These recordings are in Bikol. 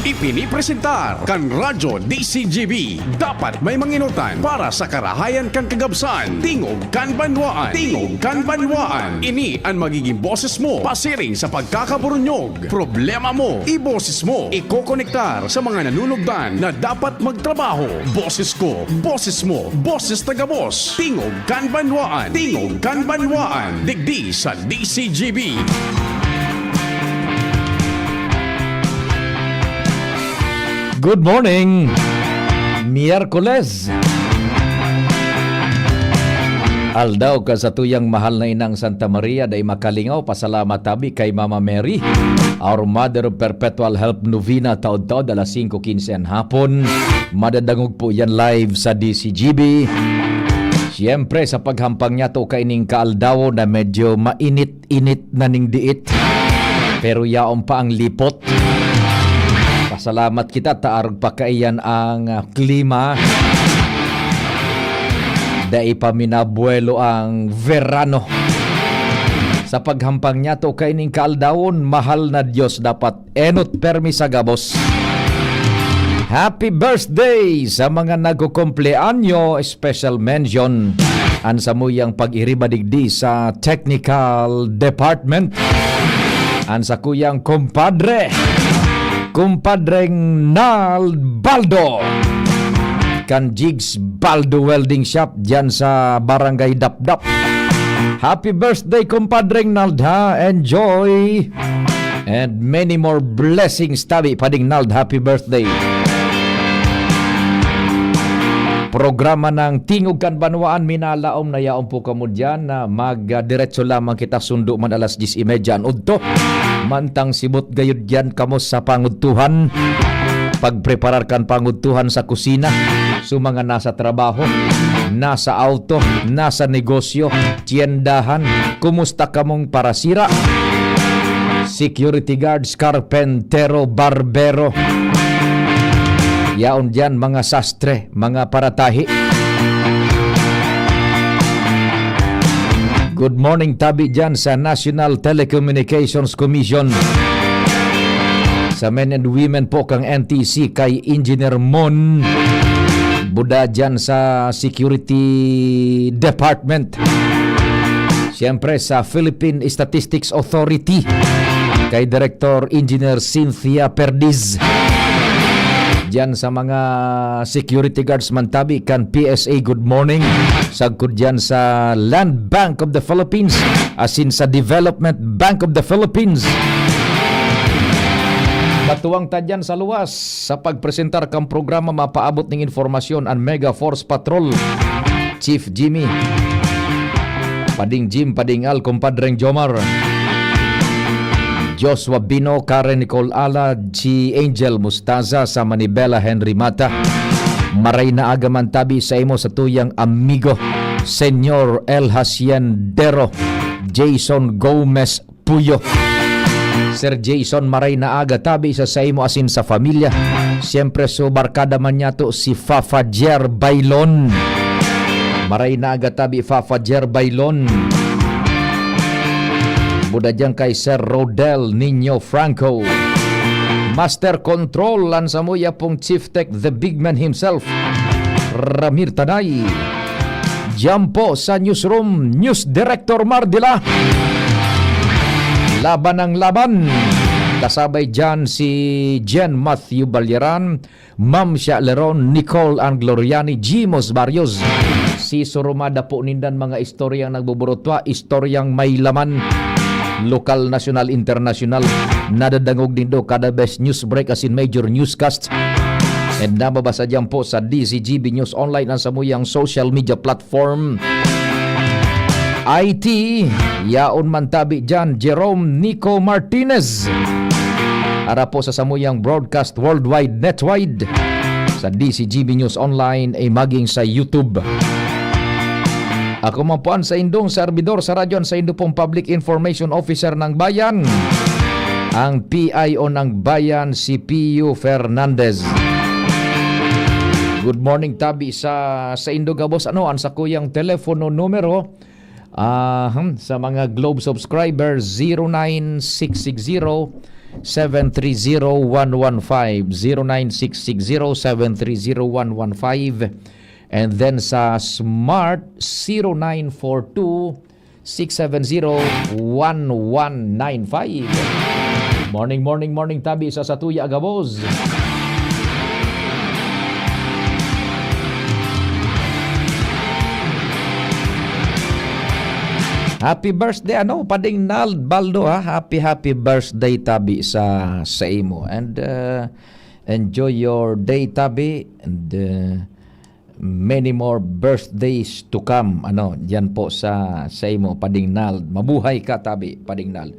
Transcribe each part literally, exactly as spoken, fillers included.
Ipinipresentar kan Radyo D C G B. Dapat may manginutan para sa karahayan kan kagabsan. Tingog kan banwaan. Tingog kan banwaan. Ini an magiging boses mo pasiring sa pagkakaburunyog. Problema mo, iboses mo. Ikokonektar sa mga nanunugdan na dapat magtrabaho. Boses ko, boses mo, boses taga-boss. Tingog kan banwaan. Tingog kan banwaan. Digdi sa D C G B. Good morning! Miyerkules! Aldaw kan satuyang mahal na inang Santa Maria, dai makalingaw, pasalamat tabi kay Mama Mary, our Mother of Perpetual Help Novena, taod-taod alas singko quince an hapon. Madadangog po yan live sa D C G B. Siyempre, sa paghampang niya to kaining kaaldaw na medyo mainit-init na ning diit, pero yaon pa ang lipot. Pasalamat kita ta arog pa kaiyan ang, ah, klima. Dai pa minabuelo ang verano. Sa paghampang niya to kaining kaaldawon, mahal na Diyos, dapat enot permi sa gabos. Happy birthday sa mga nagkukumpleanyo, special mention an samuyang pag-iriba digdi sa technical department, an sakuyang kumpadre, kumpadreng Nald Baldo, kan Jigs Baldo Welding Shop diyan sa Barangay Dapdap. Happy birthday, kumpadreng Nald, ha? Enjoy! And many more blessings tabi pa ding Nald. Happy birthday. Programa ng Tingog kan Banwaan, minalaom na yaon po kamo diyan na mag, ah, diretso lamang kita sundo man alas diyes y media an udto. Mantang sibot gayud diyan kamo sa pangudtuhan, pagpreparar kan pangudtuhan sa kusina, sa mga nasa trabaho, nasa auto, nasa negosyo, tiyendahan. Kumusta kamong parasira? Security guards, karpentero, barbero. Yaon diyan, mga sastre, mga paratahi. Good morning tabi diyan sa National Telecommunications Commission. Sa men and women po kang N T C kay Engineer Mon Buda diyan sa Security Department. Siyempre, sa Philippine Statistics Authority, kay Director Engineer Cynthia Perdiz. Diyan sa mga security guards man tabi kan P S A, good morning. Sagkod diyan sa Land Bank of the Philippines, asin sa Development Bank of the Philippines. Katuwang ta diyan sa luwas, sa pagpresentar kan programa, mapaabot ning informasyon an Mega Force Patrol Chief Jimmy. Pading Jim, Pading Al, kumpadreng Jomar. Joshua Bino, Karen Nicole Ala, si Angel Mustaza, sa Manibela, Henry Mata. Maray na aga man tabi sa imo sa tuyang amigo, Senyor El Haciendero, Jason Gomez Puyo. Sir Jason, maray na aga tabi sa saimo asin sa pamilya. Siyempre, so barkada man niya to, si Fafa Jer Bailon. Maray na aga tabi, Fafa Jer Bailon. Buda diyan kay Sir Rodel Nino Franco. Master Control, an samuya pong Chief Tech, the big man himself, Ramir Tanay. Diyan po sa newsroom, News Director Mardila. Laban ang laban. Kasabay diyan si Jen Matthew Balyeran, Ma'am Sha Leron, Nicole Angloriani, Jimos Barrios. Si Surumada po nindan mga istoryang nagbuburutwa, istoryang may laman. Lokal, nasyonal, internasyonal. Nadadangog nindo kada best news break asin major newscast. And nababasa diyan po sa D Z G B News Online, ang samuyang social media platform. I T, yaon man tabi diyan, Jerome Nico Martinez. Ara po sa samuyang broadcast worldwide, netwide, sa D Z G B News Online, ay maging sa YouTube. Ako man po an saindong serbidor sa radyo, an saindo pong Public Information Officer ng Bayan, ang P I O ng Bayan, si Pio Fernandez. Good morning tabi sa saindo gabos. Ano an sakuyang telepono numero? Ah, hmm, sa mga Globe subscribers, zero nine six six zero seven three zero one one five, zero nine six six zero seven three zero one one five. And then sa Smart, zero nine four two, six seven zero, one one nine five. Morning, morning, morning, tabi sa satuya, gabos. Happy birthday, ano, Pading Nald Baldo, ha? Happy, happy birthday, tabi sa, sa imo. And, uh, enjoy your day, tabi. And, uh, many more birthdays to come. Ano, diyan po sa, sa imo, Pading Nald. Mabuhay ka, tabi, Pading Nald.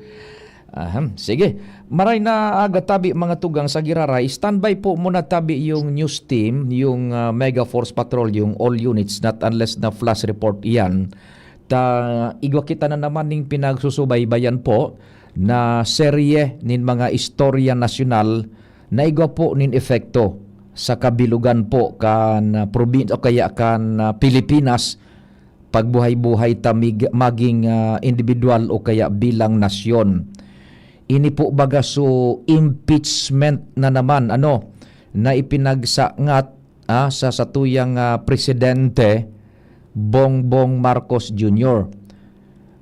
Ahem, sige. Maray na aga, tabi, mga tugang sa Giraray. Standby po muna, tabi, yung news team, yung, ah, Mega Force Patrol, yung all units, not unless na flash report iyan. Ta, igwa kita na naman ning pinagsusubaybayan po na serye nin mga istorya nasyonal na igwa po nin epekto sa kabilugan po kan, ah, probin-, o kaya kan, ah, Pilipinas, pagbuhay-buhay ta mig-, maging, ah, indibidwal o kaya bilang nasyon. Ini po baga so impeachment na naman, ano, na ipinagsangat, ah, sa satuyang, ah, presidente, Bongbong Marcos Junior.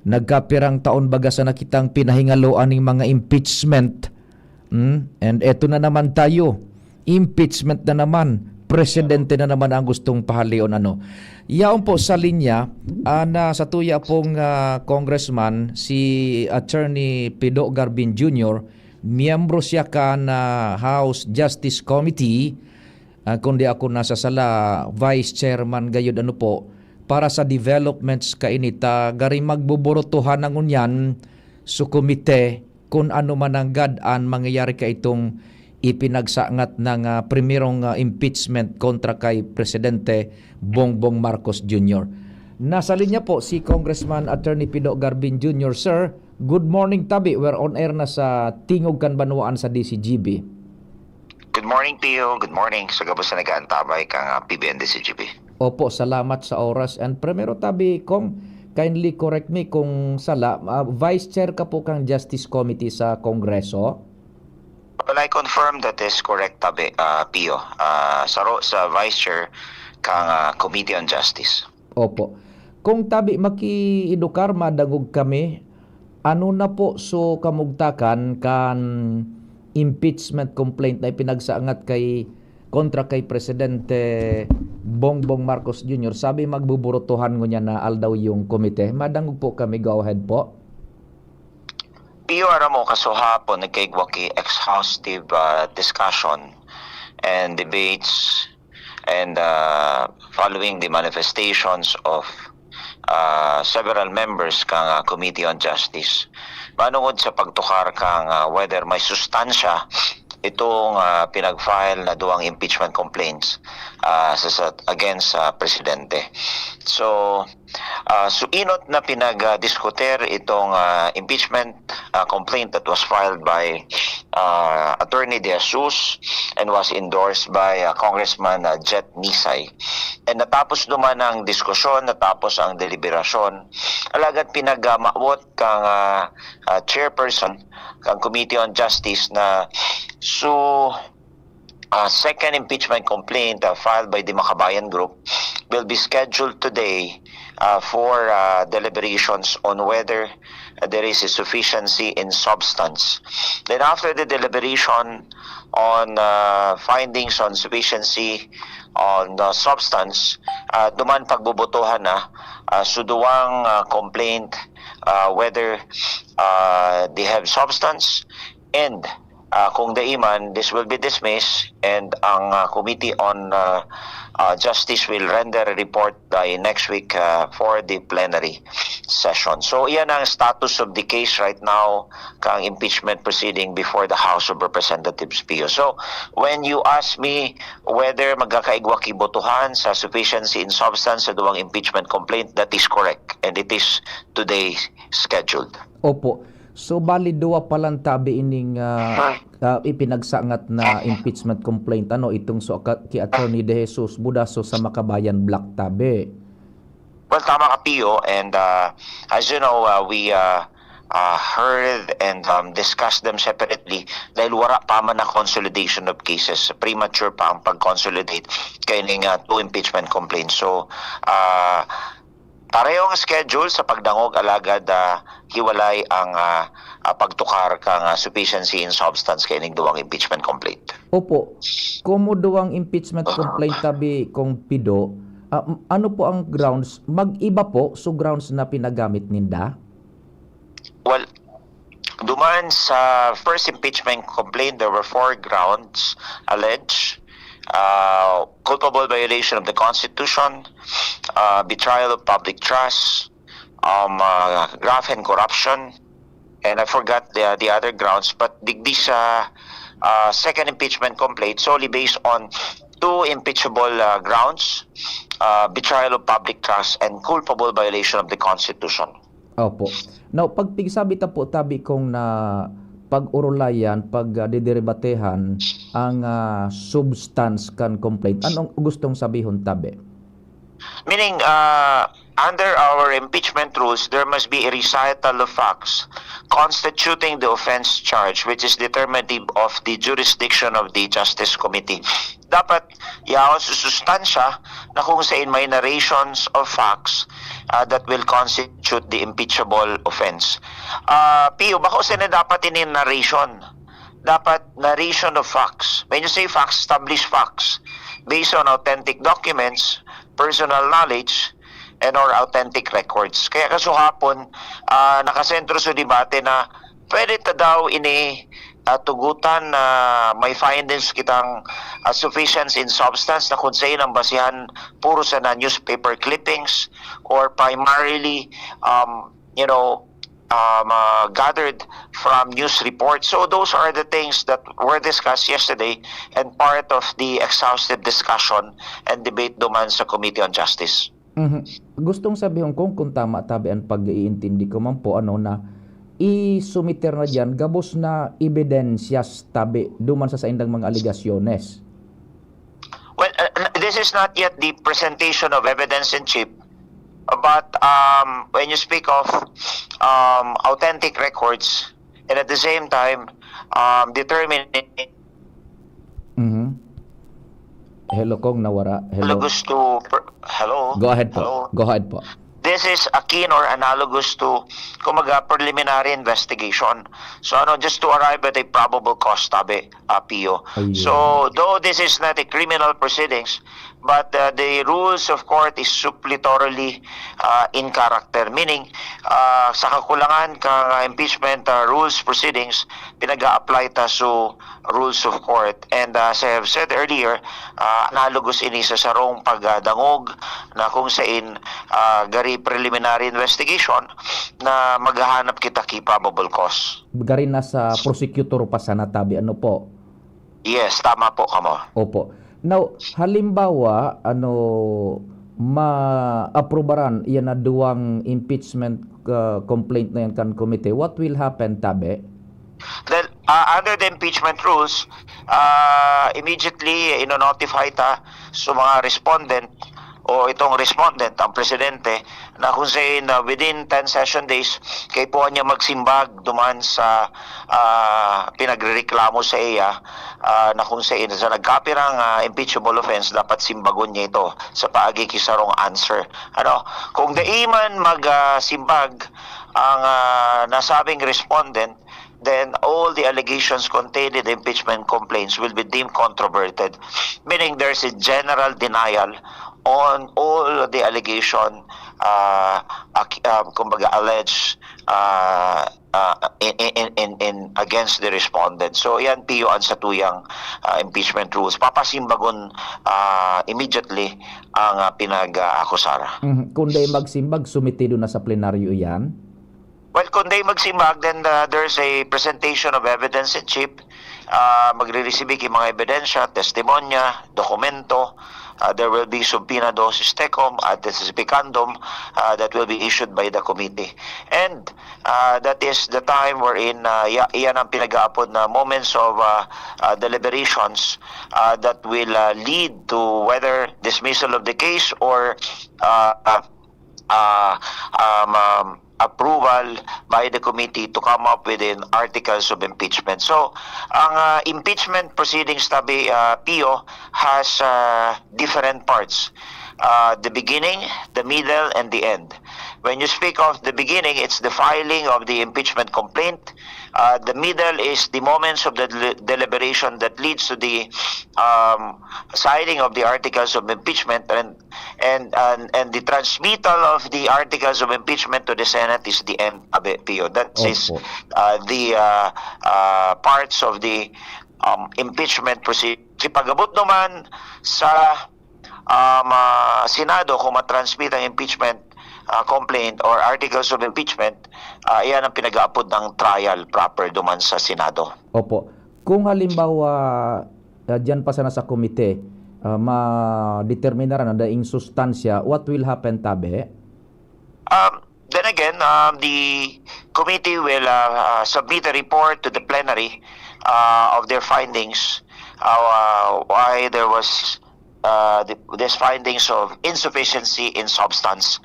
Nagkapirang taon baga sana kitang pinahingaloan ning mga impeachment. Hmm? And eto na naman tayo. Impeachment na naman. Presidente na naman ang gustong pahaleon, ano. Yaon po sa linya, ah, na satuya pong, ah, congressman, si Attorney Pido Garbin Junior, miyembro siya kan, ah, House Justice Committee, ah, kung di ako nasasala, Vice Chairman gayud, ano po, para sa developments kaini ta gari magboborutuhan na ngunyan so komite kun ano man nanggad an mangyayari kaitong ipinagsangat ng, ah, primerong, ah, impeachment kontra kay Presidente Bongbong Marcos Junior. Nasa linya po si Congressman Attorney Pido Garbin Junior. Sir, good morning, tabi. We're on air na sa Tingog kan Banwaan sa D Z G B. Good morning, Pio. Good morning sa gabos na nag-aantabay kang, ah, P B N D Z G B. Opo, salamat sa oras. And primero, tabi, Cong, kindly correct me kung sala. Ah, Vice Chair ka po kang Justice Committee sa Kongreso? Well, I confirm that is correct, tabi, ah, Pio. Ah, saro sa Vice Chair kang, ah, Committee on Justice. Opo. Kung tabi, maki-edukar, madangog kami, ano na po so kamugtakan kan impeachment complaint na ipinagsangat kay, kontra kay Presidente Bongbong Marcos Junior? Sabi, magbuburutuhan ngunyan na aldaw yung komite. Madangog po kami. Go ahead po. Pio, aram mo, kasuhapon nagkaigwa ki exhaustive, ah, discussion and debates and, ah, following the manifestations of, ah, several members kang, ah, Committee on Justice, manungod sa pagtukar kang, ah, whether may sustansya itong, ah, pinag-file na duwang impeachment complaints, ah, sa, sa, against sa presidente. So, ah, so inot na pinag-, ah, diskuter itong, ah, impeachment, ah, complaint that was filed by, ah, Attorney De Jesus and was endorsed by, ah, Congressman, ah, Jet Nisay. And natapos duman ang diskusyon, natapos ang deliberasyon. Alagad pinagmawot kang, ah, ah, chairperson kang Committee on Justice na so, ah, second impeachment complaint, ah, filed by the Makabayan Group will be scheduled today, ah, for, ah, deliberations on whether there is a sufficiency in substance. Then after the deliberation on, ah, findings on sufficiency on, ah, substance, ah, duman pagbobotohan na, ah, so duwang, ah, complaint, ah, whether, ah, they have substance and, ah, kung dai man, this will be dismissed and ang, ah, Committee on, ah, ah, Justice will render a report by next week, ah, for the plenary session. So, iyan ang status of the case right now, kang impeachment proceeding before the House of Representatives, Pio. So, when you ask me whether magkakaigwa ki botohan sa sufficiency in substance sa duwang impeachment complaint, that is correct. And it is today scheduled. Opo. So, bali, duwa pa lang tabi ining, ah, ah, ipinagsangat na impeachment complaint, ano, itong so, ka-, ki Attorney De Jesus Budaso sa Makabayan Block tabi. Well, tama ka, Pio. And, ah, as you know, ah, we, ah, ah, heard and, um, discuss them separately dahil wara pa man na consolidation of cases. Premature pa ang pag-consolidate kaining, ah, two impeachment complaints. So, ah, pareho ang schedule sa pagdangog, alagad, ah, hiwalay ang, ah, ah, pagtukar kan, ah, sufficiency in substance kaining duwang impeachment complaint. Opo. Komo duwang impeachment complaint tabi, Kong Pido, ah, m-, ano po ang grounds? Mag-iba po so grounds na pinagamit ninda? Well, duman sa first impeachment complaint, there were four grounds alleged. Uh, culpable violation of the Constitution, uh, betrayal of public trust, um, uh, graft and corruption, and I forgot the, the other grounds, but digdi sa, uh, second impeachment complaint, solely based on two impeachable, uh, grounds, uh, betrayal of public trust and culpable violation of the Constitution. Opo. Now, pag pigsabi ta po tabi kung na pag-orolayan, pag, ah, diderebatehan ang, ah, substance kan complaint, anong gustong sabihon tabi? Meaning, uh, under our impeachment rules, there must be a recital of facts constituting the offense charge, which is determinative of the jurisdiction of the Justice Committee. Dapat yaon sa sustansya na kung sain may narrations of facts, uh, that will constitute the impeachable offense. Uh, Pio, bako sila dapat ini narration. Dapat narration of facts. When you say facts, establish facts based on authentic documents, personal knowledge, and or authentic records. Kaya kasuhapon, ah, nakasentro sa debate na pwede ta daw ini, ah, tugutan na may findings kitang, ah, sufficient in substance na kung sain ang basihan puro sana newspaper clippings or primarily, um, you know, um, uh, gathered from news reports. So those are the things that were discussed yesterday and part of the exhaustive discussion and debate duman sa Committee on Justice. Mhm. Gustong sabihon kong kung tama tabi an pag-iintindi ko man po, ano, na isumiter na diyan gabos na ebidensyas tabi duman sa saindang mga alegasyones. Well, uh, n-, this is not yet the presentation of evidence in chief, but, um, when you speak of, um, authentic records, and at the same time, um, determining Mhm. Hello, Kong, nawara. Hello. Analogous to per-, hello? Go ahead po. Hello? Go ahead po. This is akin or analogous to, kumbaga, preliminary investigation. So, ano, just to arrive at a probable cause, tabi, ah, Pio. Ayun. So, though this is not a criminal proceedings, but, uh, the rules of court is supletorily, uh, in character. Meaning, uh, sa kakulangan kan impeachment, uh, rules proceedings, pinag-a-apply ta sa rules of court. And, uh, as I have said earlier, uh, analogous ini sa sarong pagdangog na kung sain, uh, gari preliminary investigation na maghahanap kita ki probable cause. Gari na sa prosecutor pa sana tabi, ano po? Yes, tama po kamo. Opo. Now, halimbawa, ano, maaprubaran iyan na duwang impeachment, ah, complaint na yan kan komite, what will happen, tabi? Then, ah, under the impeachment rules, ah, immediately ino-notify ta sa mga respondent o itong respondent, ang presidente, na kung sain, ah, within ten session days, kaipuhan niya magsimbag duman sa, ah, pinagrereklamo sa iya, ah, na kung sain sa nagkapirang, ah, impeachable offense, dapat simbagon niya ito sa paagi ki sarong answer. Ano, kung dai man mag, ah, simbag ang, ah, nasabing respondent, then all the allegations contained in the impeachment complaints will be deemed controverted, meaning there's a general denial on all the allegation, ah, ac-, ah, kumbaga, alleged, ah, ah, in, in, in, in, in against the respondent. So, yan, Pio, ang satuyang, ah, impeachment rules. Papasimbagon, ah, immediately ang, ah, pinag-aakusar. Mhm. Kung dai magsimbag, sumitido na sa plenaryo iyan? Well, kung dai magsimbag, then, uh, there's a presentation of evidence in chief. Uh, magre-receive ki mga ebidensya, testimonya, dokumento. Uh, there will be subpoena dosis tecum ad testificandum, uh, that will be issued by the committee. And, uh, that is the time wherein, uh, ya-, iyan ang pinag-aapod na moments of, uh, uh, deliberations, uh, that will, uh, lead to whether dismissal of the case or, uh, uh, uh, um, um, approval by the committee to come up with an articles of impeachment. So, ang, ah, impeachment proceedings, tabi, ah, Pio, has, ah, different parts. Uh, the beginning, the middle, and the end. When you speak of the beginning, it's the filing of the impeachment complaint. Uh, the middle is the moments of the deli- deliberation that leads to the, um, signing of the articles of impeachment, and and and, and the transmittal of the articles of impeachment to the Senate is the end, Abe Pio. That is, Opo. uh, the, uh, uh, parts of the, um, impeachment procedure. Kasi pag-abot naman sa, um, ah, Senado, kung matransmit ang impeachment, ah, complaint or articles of impeachment, ah, iyan ang pinag-aapod ng trial proper duman sa Senado. Opo. Kung halimbawa, ah, diyan pa sana sa komite, ah, madeterminaran na daing sustansya, what will happen, tabi? Um, then again, um, the committee will, uh, uh, submit a report to the plenary, uh, of their findings, uh, why there was, uh, the, these findings of insufficiency in substance.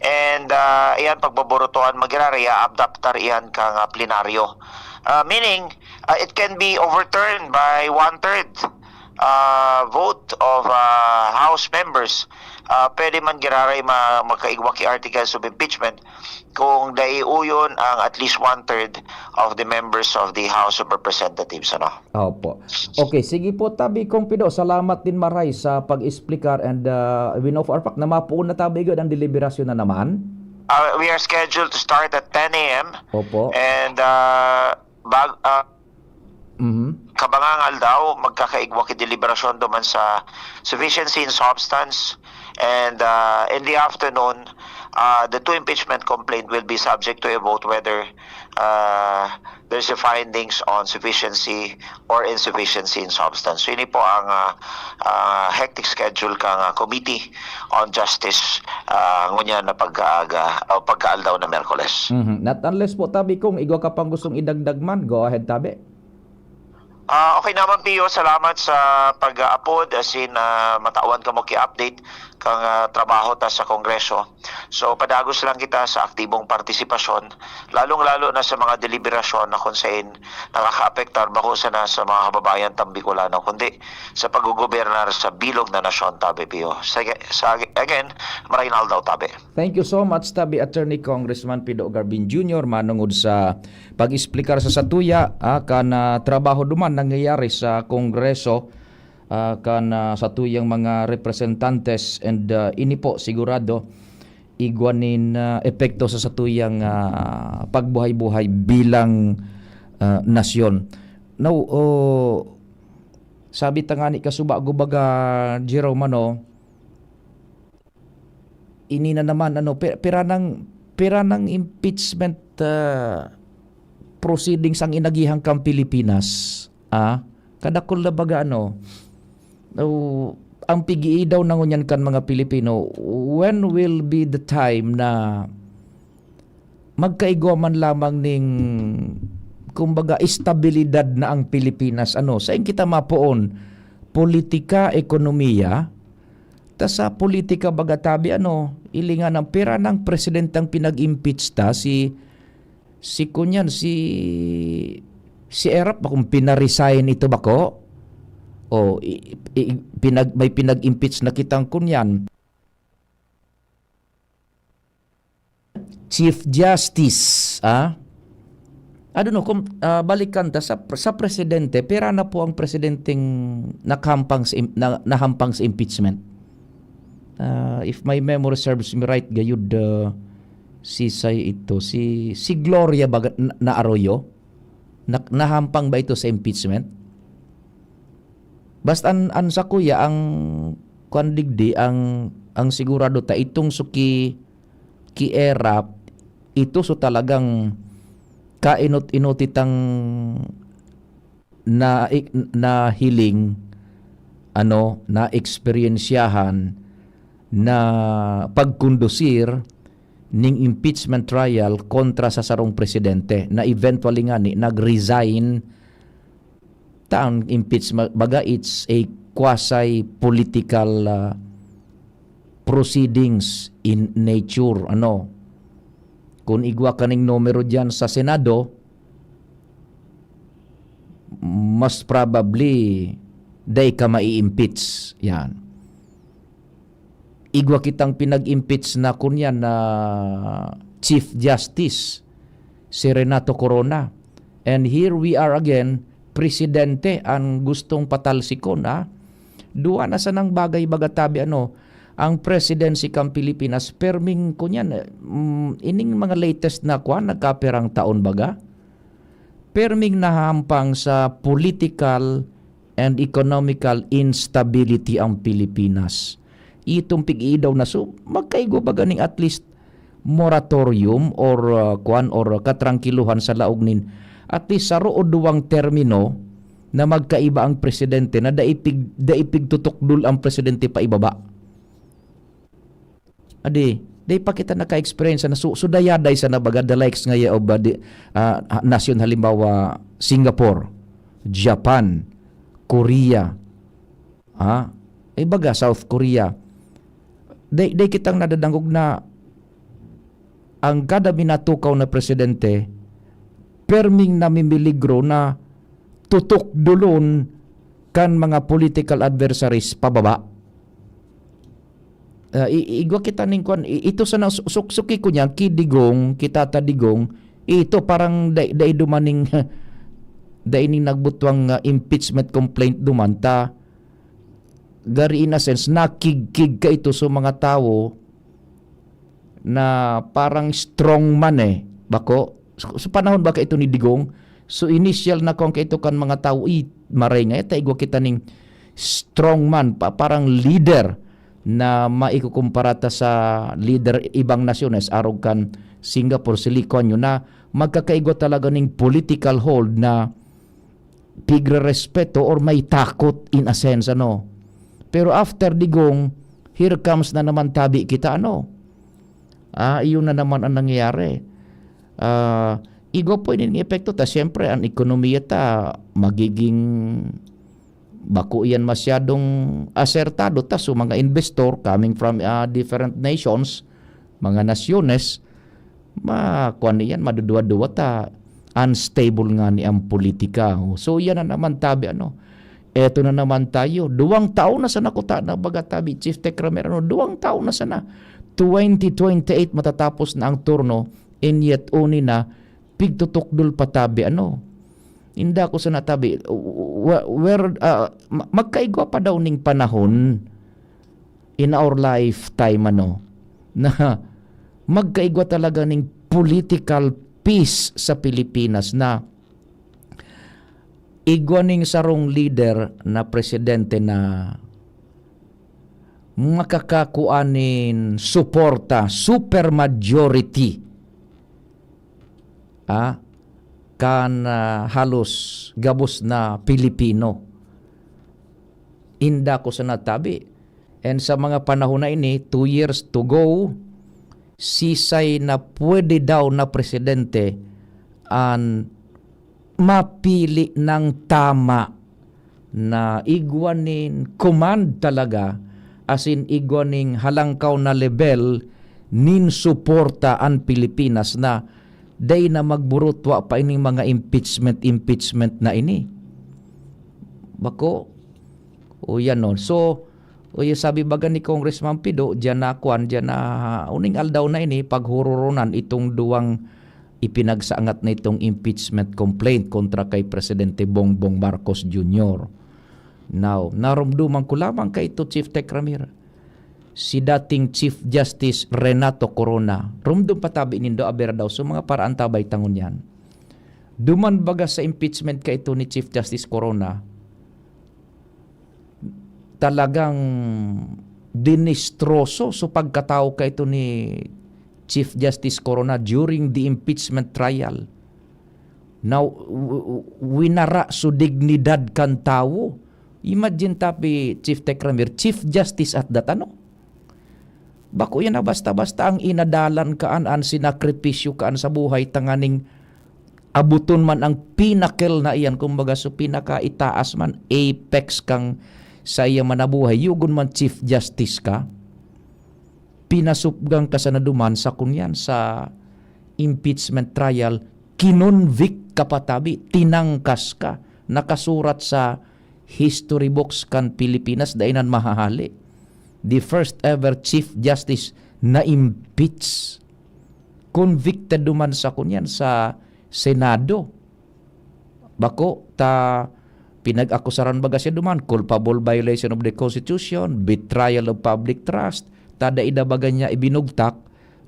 And, uh, iyan, pagboborutuhan, magirari, adaptar iyan kan, uh, plenaryo. Uh, meaning, uh, it can be overturned by one-third, uh, vote of, uh, House members. Uh, pwede man giraray ma- magkaigwa ki articles of impeachment kung dai uyon ang at least one-third of the members of the House of Representatives, ano? Opo. Okay, sige po, tabi kong Pido, salamat din maray sa pag-explicar and, uh, we know for a fact na mapuon na tabi igod ang deliberasyon na naman. Uh, we are scheduled to start at ten a m. Opo. And, uh, bag, uh, Mhm. Kabangang aldaw, magkakaigwa ki deliberasyon duman sa sufficiency in substance. And, uh, in the afternoon, uh, the two impeachment complaint will be subject to a vote whether, uh, there's a findings on sufficiency or insufficiency in substance. So, ini po ang, uh, uh, hectic schedule kan, uh, Committee on Justice, uh, ngunyan na pagkaaga o pagkaaldaw na Miyerkules. Mhm. Not unless po, tabi, kung igwa ka pang gustong idagdag man, go ahead, tabi. Ah, okay naman, Pio. Salamat sa pag-aapod. As in, ah, matawan kamo ki update kang, ah, trabaho ta sa Kongreso. So, padagos lang kita sa aktibong partisipasyon, lalong-lalo na sa mga deliberasyon na kung sain nakakaapektar bako sana sa mga kababayan tang Bicolano, kundi sa paggogobernar sa bilog na nasyon, tabi, Pio. Sa, sa, again, maray na aldaw, tabi. Thank you so much, tabi, Attorney Congressman Pido Garbin Junior, manungod sa pag-explicar sa satuya, ah, kan, ah, trabaho duman nangyayari sa Kongreso, ah, kan, ah, satuyang mga representantes and, ah, ini po sigurado igwa nin, ah, epekto sa satuyang, ah, pagbuhay-buhay bilang, ah, nasyon. Now, oh, sabi ta ngani kasubago baga, Jerome, ano, ini na naman, ano, pi-, pira nang, pira nang impeachment, ah, proceedings ang inagihang kan Pilipinas, ah? Kadakul na baga, ano? O, ang pig-iidaw na ngunyan kan mga Pilipino, when will be the time na magkaigwa man lamang ning, kumbaga, estabilidad na ang Pilipinas? Ano, sain kita mapoon? Politika, ekonomiya? Ta sa politika baga, tabi, ano, ilingan ang pira ng presidenteng pinag-impeach ta, si, si kunyan, si, si Erap ba kung pinaresign ito bako? O, i-, i-, pinag-, may pinag-impeach na kitang kunyan. Chief Justice, ah? I don't know kung, ah, balikan ta sa, sa presidente, pira na po ang presidenteng nakahampang sa im-, na, nahampang sa impeachment? Ah, if my memory serves me right, gayud, ah, si say ito, si, si Gloria baga, na, na Arroyo? Na, nahampang ba ito sa impeachment? Basta an, an sakuya, ang kuwan digdi, ang, ang sigurado ta, itong suki ki Erap, ito so talagang kainot-inot itang na, nahiling, ano, naeksperyensyahan na pagkondusir ning impeachment trial kontra sa sarong presidente na eventually ngani nag-resign. Ta ang impeachment, baga, it's a quasi-political, ah, proceedings in nature, ano. Kun igwa ka ning numero diyan sa Senado, most probably, dai ka mai-impeach. Yan. Igwa kitang pinag-impeach na kunyan na Chief Justice, si Renato Corona. And here we are again, presidente an gustong patalsikon, ah. Duwa na sanang bagay baga tabi, ano, ang presidency kan Pilipinas, perming kunyan, eh, mm, ining mga latest na kwan, nagkapirang taon baga? Perming nahahampang sa political and economical instability ang Pilipinas. Itong pig-iidaw na, so, magkaigwa ba ganing at least moratorium or, uh, kwan, or katrangkiluhan sa laog nin at least saro o duwang termino na magkaiba ang presidente, na dai pig-, dai pigtutukdol ang presidente paibaba? Adi, dai pa kita naka-experience na su-, sudayaday sana baga, the likes ngaya of, uh, di-, ah, ha-, nasyon, halimbawa, Singapore, Japan, Korea, ha? Ibaga, South Korea. Dai, dai kitang nadadangog na ang kada minatukaw na presidente, perming namimiligro na tutukdolon kan mga political adversaries pababa. Ah, i-, igwa kita ning kwan, i-, ito sana su-, suk-, suki ko niyan, ki Digong, ki Tata Digong, ito parang dai, dai dumaning, dai ning nagbutwang, ah, impeachment complaint duman ta, gari in a sense, nakigkig ka ito sa mga tawo na parang strong man eh. Bako, sa, sa panahon ba ka ito ni Digong? So, initial na kung kaito kan mga tawo, "Ih, maray nga, ta igwa kita ning strong man, pa-, parang leader na maikukumpara ta sa leader ibang nasyones, arog kan Singapore, si Lee Kuan Yew, na magkakaigwa talaga ning political hold na pigrerespeto or may takot in a sense, ano." Pero after Digong, here comes na naman tabi kita, ano. Ah, iyon na naman ang nangyayari. Ah, igwa po ining epekto ta. Siyempre, ang ekonomiya ta magiging bako iyan masyadong asertado ta. So, mga investor coming from, ah, different nations, mga nasyones, ma-, kuwan iyan, maduduwa-duwa ta, unstable ngani ang politika. Oh, so, iyan na naman tabi, ano. Eto na naman tayo. Duwang taon na sana kuta na baga tabi, Chief Tech Ramir, ano, duwang taon na sana. Twenty twenty-eight matatapos na ang turno, and yet uni na, pigtutukdol pa tabi, ano. Inda ko sana tabi, wa-, where, ah, ma-, magkaigwa pa daw ning panahon in our lifetime, ano, na magkaigwa talaga ning political peace sa Pilipinas, na igwa ning sarong leader na presidente na makakakua nin suporta, super majority, ah, kan, ah, halos gabos na Pilipino. Inda ko sana tabi. And sa mga panahon na ini, two years to go, sisay na pwede daw na presidente an mapili ng tama na igwa nin command talaga, as in, igwa ning halangkaw na level nin suporta an Pilipinas na dai na magburutwa pa ining mga impeachment, impeachment na ini. Bako, o yan, no? So, o yung sabi baga ni Congressman Pido, diyan na kwan, diyan na, uning aldaw na ini, paghuroronan itong duwang ipinagsangat na itong impeachment complaint kontra kay Presidente Bongbong Marcos Junior. Now, narumduman ko lamang kay ito, Chief Tech Ramir, si dating Chief Justice Renato Corona. Rumdum patabi nindo, abera daw, so mga paraan tabay tangon yan. Duman baga sa impeachment ka ito ni Chief Justice Corona, talagang dinistroso so pagkatawo ka ito ni Chief Justice Corona during the impeachment trial. Now, w-, w-, winara so dignidad kan tawo. Imagine tapi, Chief Tech Ramir, Chief Justice at that, ano? Bako yan na basta-basta ang inadalan kaan, an sinakripisyo kaan sa buhay, tanganing abuton man ang pinnacle na iyan, kumbaga, so pinakaitaas man, apex kang sa iya manabuhay, yugon man Chief Justice ka, pinasupgang ka sana duman sa kunyan, sa impeachment trial, kinonvict ka pa tabi, tinangkas ka, nakasurat sa history books kan Pilipinas, dai nan mahahali. The first ever Chief Justice na impeach. Convicted duman sa kunyan sa Senado. Bako ta pinag-akusaran baga siya duman, culpable violation of the Constitution, betrayal of public trust, ta dai da baga niya ibinugtak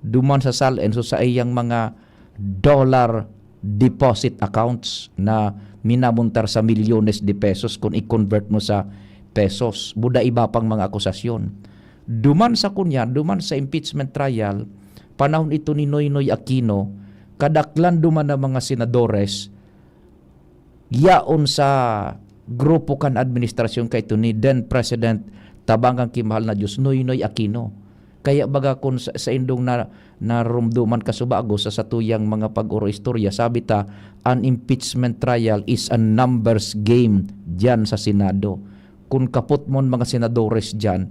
duman sa SALN, so sa iyang mga dollar deposit accounts na minamontar sa milyones de pesos kun i-convert mo sa pesos. Buda iba pang mga akusasyon. Duman sa kunya, duman sa impeachment trial, panahon ito ni Noynoy Aquino, kadaklan duman na mga senadores, yaon sa grupo kan administrasyon kaito ni then President Tabangan ki Mahal na Diyos, Noynoy Aquino. Kaya baga kun sa, sa indong na, narumduman kasubago sa satuyang mga pag-oro-istorya, sabi ta, an impeachment trial is a numbers game diyan sa Senado. Kun kapot mon mga senadores diyan,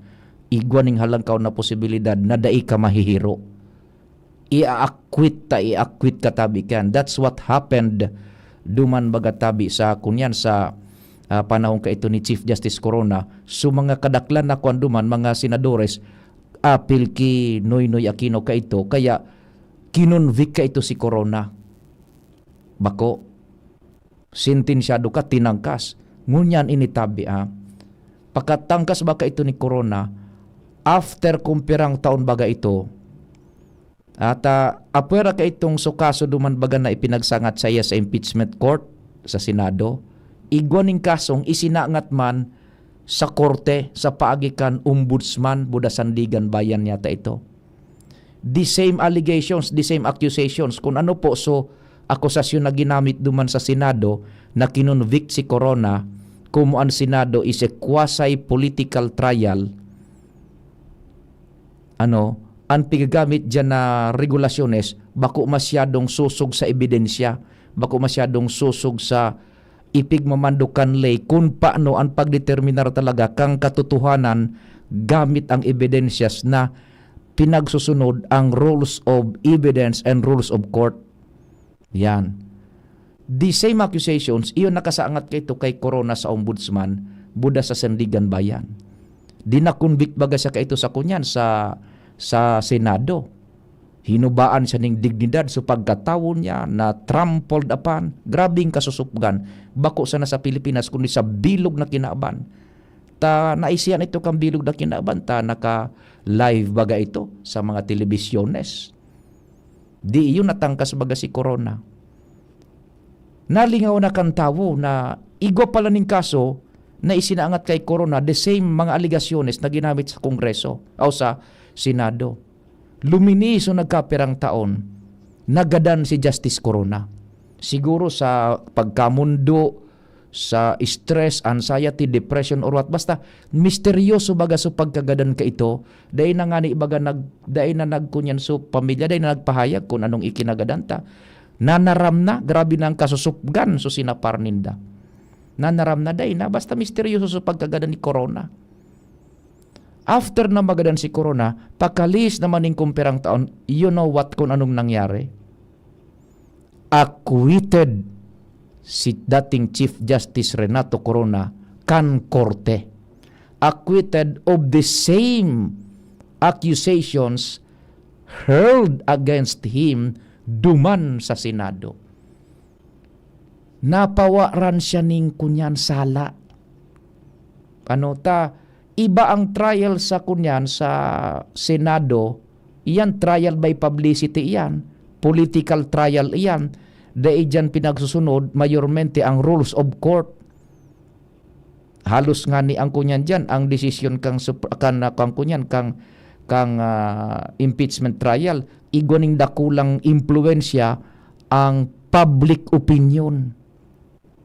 igwa ning halangkaw na posibilidad na dai ka mahihiro. I-acquit ta, i-acquit ka tabi kan. That's what happened duman baga tabi sa kunyan sa, ah, panahon kaito ni Chief Justice Corona. So, mga kadaklan na kuwan duman, mga senadores, apil ki Noynoy Aquino kaito, kaya kinonvict kaito si Corona. Bako, sentensyado ka, tinangkas. Ngunyan ini tabi, ah. Pakatangkas ba kaito ni Corona, after kun pirang taon baga ito, at, ah, apwera kaitong so kaso duman baga na ipinagsangat saiya sa impeachment court sa Senado, igwa ning kasong isinangat man sa korte sa paagi kan ombudsman, buda Sandigan Bayan yata ito. The same allegations, the same accusations, kun ano po so akusasyon na ginamit duman sa Senado na kinonvict si Corona, komo an Senado is a quasi-political trial, ano, an pigagamit diyan na regulasyones bako masyadong sosog sa ebidensya, bako masyadong sosog sa ipigmamando kan ley kun paano an pagdeterminar talaga kan katotohanan gamit ang ebidensyas na pinagsusunod ang rules of evidence and rules of court. Yan. The same accusations, iyo nakasangat kaito kay Corona sa Ombudsman, buda sa Sandigan Bayan. Dinakonvict baga siya kaito sa kunyan sa, sa Senado. Hinubaan siya ning dignidad sa pagkatawo niya, na trampled upon. Grabing kasusupgan. Bako sana sa Pilipinas, kundi sa bilog na kinaban. Ta naisihan ito kan bilog na kinaban, ta naka-live baga ito sa mga telebisyones. Di iyo natangkas baga si Corona. Nalingaw na kan tawo na igwa pala ning kaso na isinangat kay Corona, the same mga alegasyones na ginamit sa Kongreso o sa Senado. Luminis o nagkapirang taon, nagadan si Justice Corona. Siguro sa pagkamundo, sa stress, anxiety, depression, or what. Basta, misteryoso baga so pagkagadan kaito. Dai na ngani baga nag-, dai na nagkunyan so pamilya, dai na nagpahayag kun anong ikinagadan ta. Nanaram na, grabe na ang kasusupgan so sinapar ninda. Nanaram na, dai na, basta misteryoso so pagkagadan ni Corona. After na magadan si Corona, pakalihis naman ning kumpirang taon, you know what kun anong nangyari? Acquitted si dating Chief Justice Renato Corona kan korte. Acquitted of the same accusations hurled against him duman sa Senado. Napawaran siya ning kunyan sala. Ano ta, iba ang trial sa kunyan sa Senado, iyan trial by publicity iyan, political trial iyan, dai diyan pinagsusunod mayormente ang rules of court. Halos ngani ang kunyan diyan, ang desisyon kang supr-, kan, ah, kang kunyan, kang, kang, ah, impeachment trial, igwa ning dakulang impluwensya ang public opinion.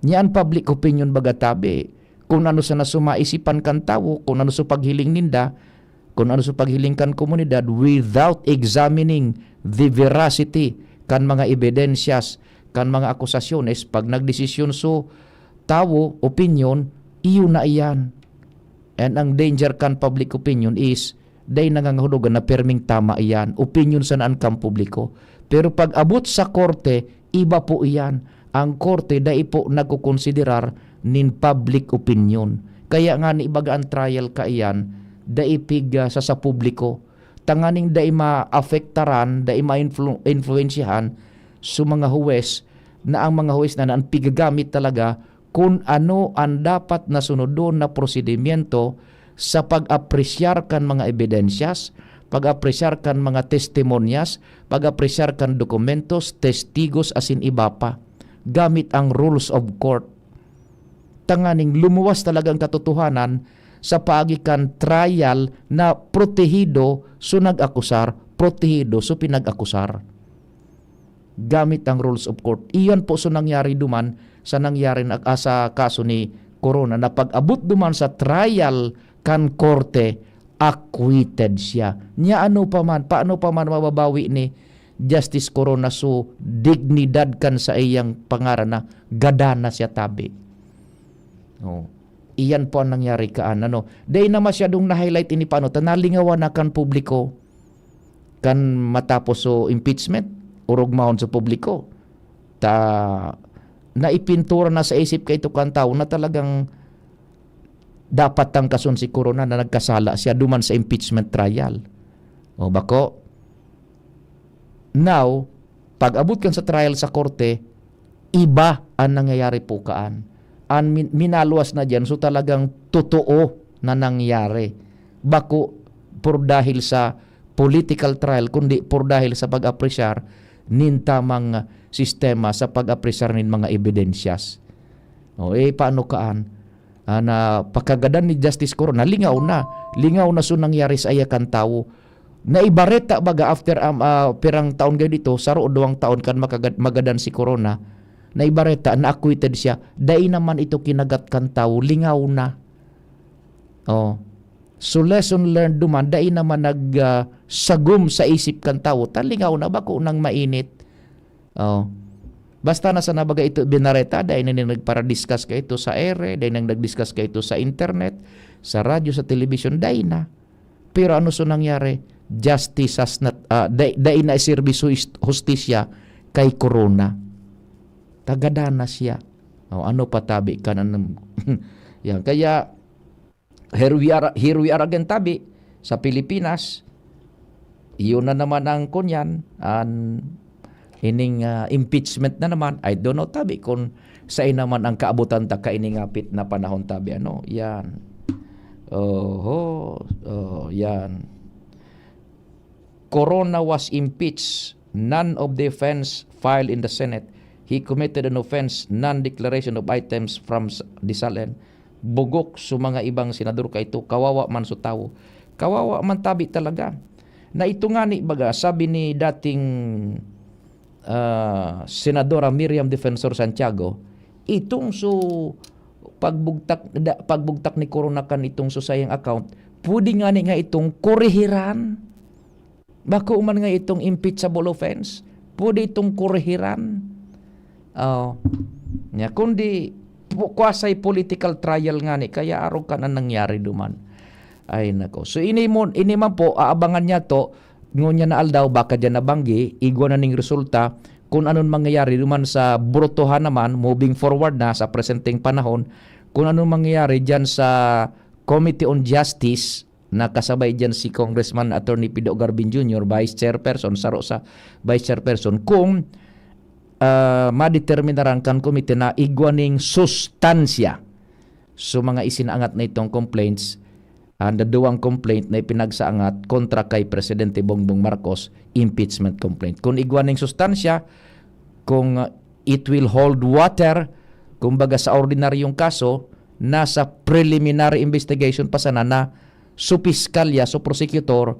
Nya an public opinion baga tabi, kun ano sana so maisipan kan tawo, kun ano so paghiling ninda, kun ano so paghiling kan komunidad, without examining the veracity kan mga ebidensyas, kan mga akusasyones, pag nagdesisyon so tawo, opinyon, iyo na iyan. And ang danger kan public opinion is, dai nangangahulogan na perming tama iyan. Opinyon sana an kan publiko. Pero pag abot sa korte, iba po iyan. Ang korte dai po nagkokonsiderar nin public opinion. Kaya nga ni ibaga ang trial kaiyan, dai pig, ah, sa, sa publiko. Tanganing dai maapektaran, dai ma-influ-, influensyahan sa mga huwes, na ang mga huwes na, na ang pigagamit talaga kung ano ang dapat na sunodon na prosedimyento sa pag-apresyar kan mga ebidensyas, pag-apresyar kan mga testimonyas, pag-apresyar kan dokumentos, testigos, asin iba pa, gamit ang rules of court. Tanganing lumuwas talaga ang katotohanan sa paagi kan trial na protehido so nag-akusar, protehido so pinag-akusar. Gamit ang rules of court. Iyan po so nangyari duman sa nangyari na, ah, sa kaso ni Corona, na pag-abot duman sa trial kan korte, acquitted siya. Nya ano pa man, paano pa man mababawi ni Justice Corona so dignidad kan saiyang pangaran na gadan na siya tabi? Oh. Iyan po ang nangyari kaan, ano. Dai na masyadong na-highlight ini paano, ta nalingawan na kan publiko kan matapos so impeachment, orog mahon sa publiko. Ta naipintura na sa isip kaito kan tawo na talagang dapat tangkason si Corona na nagkasala siya duman sa impeachment trial. O bako? Now, pag-abot kan sa trial sa korte, iba ang nangyayari po kaan. Ang min-, minaluwas na diyan, so talagang totoo na nangyari. Bako por dahil sa political trial, kundi por dahil sa pag-apresyar nin tamang sistema sa pag-apresyar nin mga ebidensyas. O, eh, paano kaan? Ah, na pakagadan ni Justice Corona, lingaw na. Lingaw na so nangyari sa iya kan tawo. Naibareta baga after, um, ah, pirang taon gayud ito, saro o duwang taon kan makagad-, magadan si Corona, naibareta na acquitted siya. Dai naman ito kinagat kan tawo, lingaw na. Oh. So, lesson learned duman, dai naman nag, ah, sagom sa isip kan tawo, ta lingaw na, bako nang mainit. Oh. Basta na sana baga ito binareta, dai na nin nagparadiscuss kaito sa ere, dai nang nagdiscuss kaito sa internet, sa radyo, sa telebisyon, dai na. Pero ano so nangyari? Justice has not, ah, dai, dai na serbi so his-, hustisya kay Corona. Tagadan na siya. O, ano pa tabi ka na nam-, yan. Kaya, here we are, here we are again, tabi, sa Pilipinas. Iyon na naman ang kunyan, an ining, ah, impeachment na naman. I don't know, tabi, kung sain naman ang kaabutan ta kaini ngapit na panahon, tabi, ano? Yan. Oho, oh, yan. Corona was impeached. None of the offense filed in the Senate. He committed an offense, non-declaration of items from s-, the Salen. Bugok so mga ibang senador kaito, kawawa man so tawo. Kawawa man tabi talaga. Na ito ngani, baga, sabi ni dating, ah, Senadora Miriam Defensor Santiago, itong so pagbugtak, da-, pagbugtak ni Corona kan itong so sayang account, pwede ngani nga itong korehiran. Bako man nga itong impeachable offense, pwede itong korehiran. Oh. Nya, kundi po-, quasi political trial ngani, kaya arog kan an nangyari duman. Ay, nako. So, ini mo, ini man po, aabangan niya to, ngunyan na aldaw, baka diyan nabanggi, igwa na ning resulta, kung anong mangyayari duman sa brutohan naman, moving forward na sa presenteng panahon, kung anong mangyayari diyan sa Committee on Justice, na kasabay diyan si Congressman Attorney Pido Garbin Junior, Vice Chairperson, saro sa Vice Chairperson, kung, ah, madeterminaran kan komite na igwa ning sustansya. So, mga isinaangat na itong complaints, ang daduwang complaint na ipinagsaangat kontra kay Presidente Bongbong Marcos, impeachment complaint. Kung igwa ning sustansya, kung, uh, it will hold water, kumbaga sa ordinaryong kaso, nasa preliminary investigation pa sana na so piskalya, so prosecutor,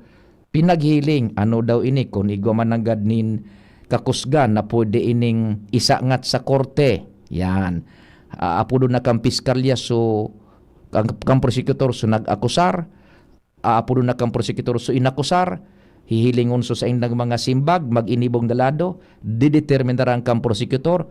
pinaghiling. Ano daw ini kun igwa man nanggad nin kakusgan na pwede ining isangat sa korte? Yan. Aapodon na kan piskalya, so, kan, kan prosecutor, so nag-akusar, aapodon na kan prosecutor so inakusar, hihilingon so saindang mga simbag, mag-inibong na lado, dideterminaran kan prosecutor,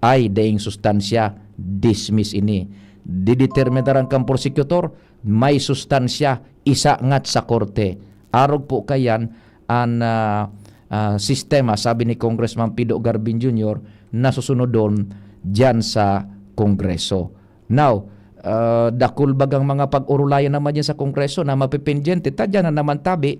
ay daing sustansya, dismiss ini. Dideterminaran kan prosecutor, may sustansya, isangat sa korte. Arog po kayan, an, ah, ah, sistema, sabi ni Congressman Pido Garbin Junior, na susunodon diyan sa Kongreso. Now, ah, dakul bagang mga pag-orulayan naman diyan sa Kongreso na mapipendyente, ta diyan na naman tabi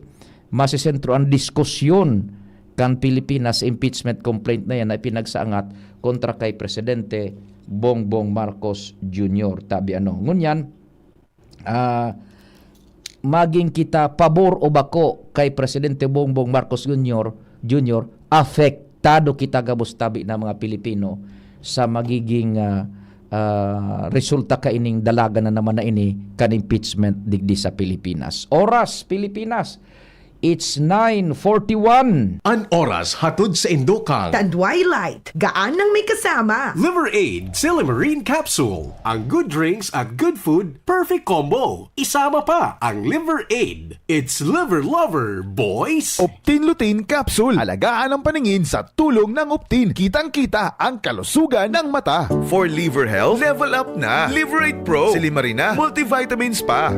masisentro ang diskusyon kan Pilipinas sa impeachment complaint na yan na ipinagsaangat kontra kay Presidente Bongbong Marcos Junior. Tabi ano. Ngunyan, ah, maging kita pabor o bako kay Presidente Bongbong Marcos Junior, Junior, apektado kita gabos tabi na mga Pilipino sa magiging, ah, ah, resulta kaining dalagan na naman na ini kan impeachment digdi sa Pilipinas. Oras, Pilipinas, it's nine forty-one. An oras hatod sa Indokang. Tandway Light, gaan nang may kasama. Liver Aid, Silimarine Capsule. Ang good drinks at good food, perfect combo. Isama pa ang Liver Aid. It's Liver Lover, boys! Optin Lutein Capsule. Alagaan ang paningin sa tulong ng Optin. Kitang-kita ang kalusugan ng mata. For liver health, level up na. Liver Aid Pro, Silimarina, multivitamins pa.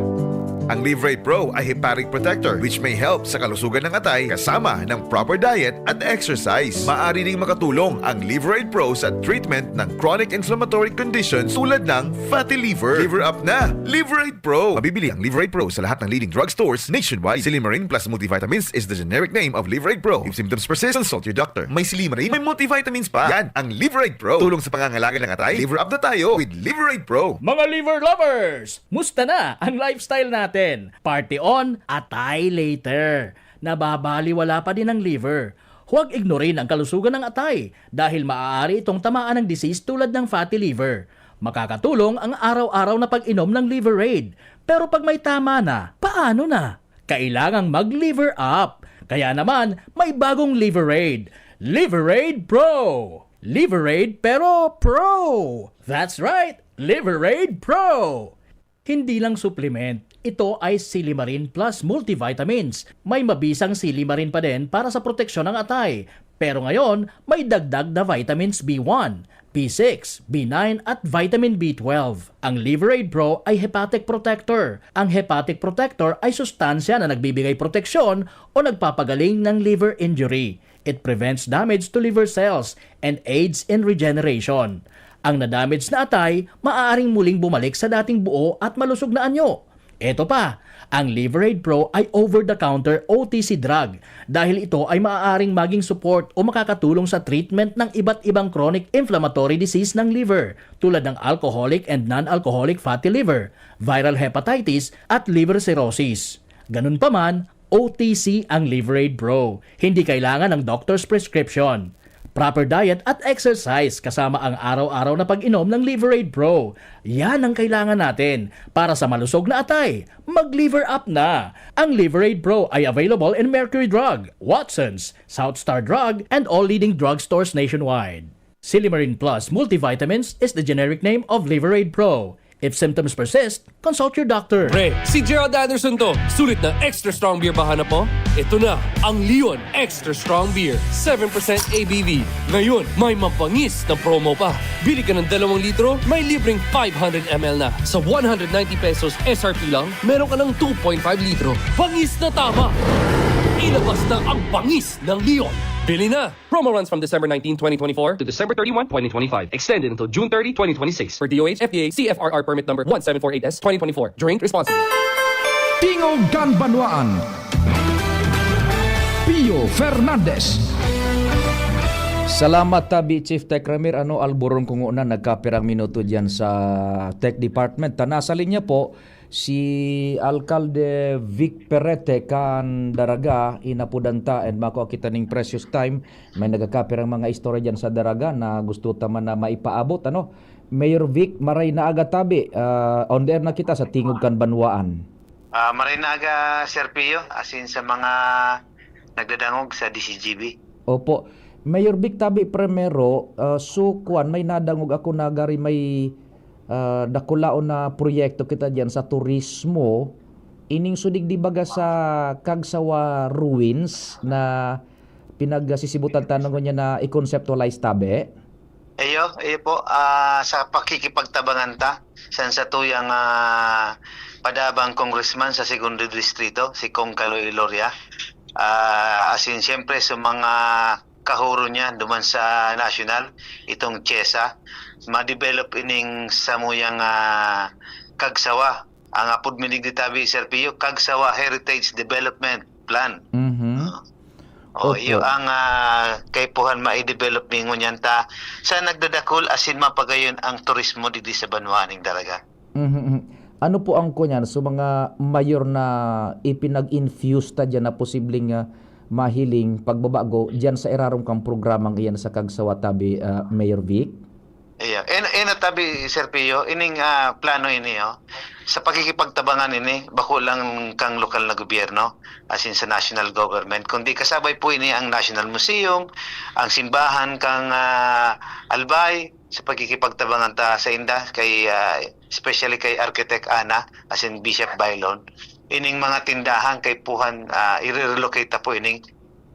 Ang Liver Aid Pro ay hepatic protector, which may help sa kalusugan ng atay kasama ng proper diet at exercise. Maaari ding makatulong ang Liver Aid Pro sa treatment ng chronic inflammatory conditions tulad ng fatty liver. Liver up na! Liver Aid Pro! Mabibili ang Liver Aid Pro sa lahat ng leading drugstores nationwide. Silimarin Plus Multivitamins is the generic name of Liver Aid Pro. If symptoms persist, consult your doctor. May Silimarin, may multivitamins pa. Yan ang Liver Aid Pro. Tulong sa pangangalaga ng atay. Liver up na tayo with Liver Aid Pro. Mga liver lovers! Musta na ang lifestyle natin? Party on, atay later. Nababaliwala pa din ang liver. Huwag ignorin ang kalusugan ng atay dahil maaari itong tamaan ng disease tulad ng fatty liver. Makakatulong ang araw-araw na pag-inom ng Liver Aid. Pero pag may tama na, paano na? Kailangang mag-liver up. Kaya naman, may bagong Liver Aid. Liver Aid Pro! Liver Aid pero Pro! That's right! Liver Aid Pro! Hindi lang supplement, ito ay Silimarin Plus Multivitamins. May mabisang Silimarin pa din para sa proteksyon ng atay. Pero ngayon, may dagdag na vitamins B one, B six, B nine at vitamin B twelve. Ang Liver Aid Pro ay hepatic protector. Ang hepatic protector ay sustansya na nagbibigay proteksyon o nagpapagaling ng liver injury. It prevents damage to liver cells and aids in regeneration. Ang na-damage na atay maaaring muling bumalik sa dating buo at malusog na anyo. Eto pa, ang Liver Aid Pro ay over-the-counter O T C drug dahil ito ay maaaring maging support o makakatulong sa treatment ng iba't ibang chronic inflammatory disease ng liver tulad ng alcoholic and non-alcoholic fatty liver, viral hepatitis at liver cirrhosis. Ganun pa man, O T C ang Liver Aid Pro. Hindi kailangan ng doctor's prescription. Proper diet at exercise kasama ang araw-araw na pag-inom ng Liver Aid Pro. Yan ang kailangan natin para sa malusog na atay. Mag-liver up na! Ang Liver Aid Pro ay available in Mercury Drug, Watson's, South Star Drug, and all leading drugstores nationwide. Silimarin Plus Multivitamins is the generic name of Liver Aid Pro. If symptoms persist, consult your doctor. Pre, si Gerald Anderson to. Sulit na extra strong beer ba hanap mo? Ito na, ang Leon Extra Strong Beer, seven percent A B V. Ngayon, may mabangis na promo pa. Bili ka ng dalawang litro, may libreng five hundred M L na. Sa one hundred ninety pesos S R P lang, meron ka ng two point five litro. Bangis na tama! Ilabas na ang bangis ng Leon. Bili na! Promo runs from December nineteen, twenty twenty-four to December thirty-one, twenty twenty-five. Extended until June thirty, twenty twenty-six. For D O H, F D A, C F R R permit number one seven four eight S, twenty twenty-four. Drink responsibly. Tingog kan Banwaan. Pio Fernandez. Salamat, tabi Chief Tech Ramir. Ano, alburon ko nguna, nagkapirang minuto diyan sa Tech Department. Ta, nasa linya po si Alkalde Vic Perete kan Daraga, inapudan ta, and makua kita ning precious time. May nagkakapirang mga istorya diyan sa Daraga na gusto ta man na maipaabot, ano? Mayor Vic, maray na aga tabi. Ah, on the air na kita sa Tingog kan Banwaan. Ah, maray na aga, Sir Pio, asin sa mga nagdadangog sa D C G B. Opo. Mayor Vic, tabi primero, ah, so kuwan, may nadangog ako na gari may, ah, dakulaon na proyekto kita diyan sa turismo. Ining sudig di baga sa Kagsawa Ruins na pinagsisibutan ta ngunyan na i-conceptualize tabi? Iyo, iyo po. Ah, sa pakikipagtabangan ta, san sa tuyang, ah, padabang congressman sa Segundo Distrito, si Cong Kaloy Loria. Ah, asin siyempre sa mga kahuro niya duman sa national, itong CHESA, ma-develop ining samuyang, ah, Cagsawa. Ang apod mi digdi tabi, Sir Pio, Cagsawa Heritage Development Plan. Mhm. Ah. Oh, Opo. iyo ang, ah, kaipuhan mai-develop mi ngunyan ta sa nagdadakul asin mapagayon ang turismo digdi sa banwaan ning Daraga. Mhm, mhm. Ano po ang kuwan niyan, so mga mayor na ipinag-infuse ta diyan na posibleng, ah, mahiling pagbabago diyan sa irarom kang programang iyan sa Cagsawa tabi, ah, Mayor Vic? Iya. En, en tabi, Sir Pio, ining, ah, plano ini, oh, sa pakikipagtabangan ini, bako lang kang lokal na gobyerno, as in sa national government, kundi kasabay po ini ang National Museum, ang simbahan kang, ah, Albay, sa pakikipagtabangan ta sa inda kay, ah, especially kay Architect Ana, as in Bishop Bailon. Ining mga tindahan kay puhan, ah, ire-relocate ta po ining,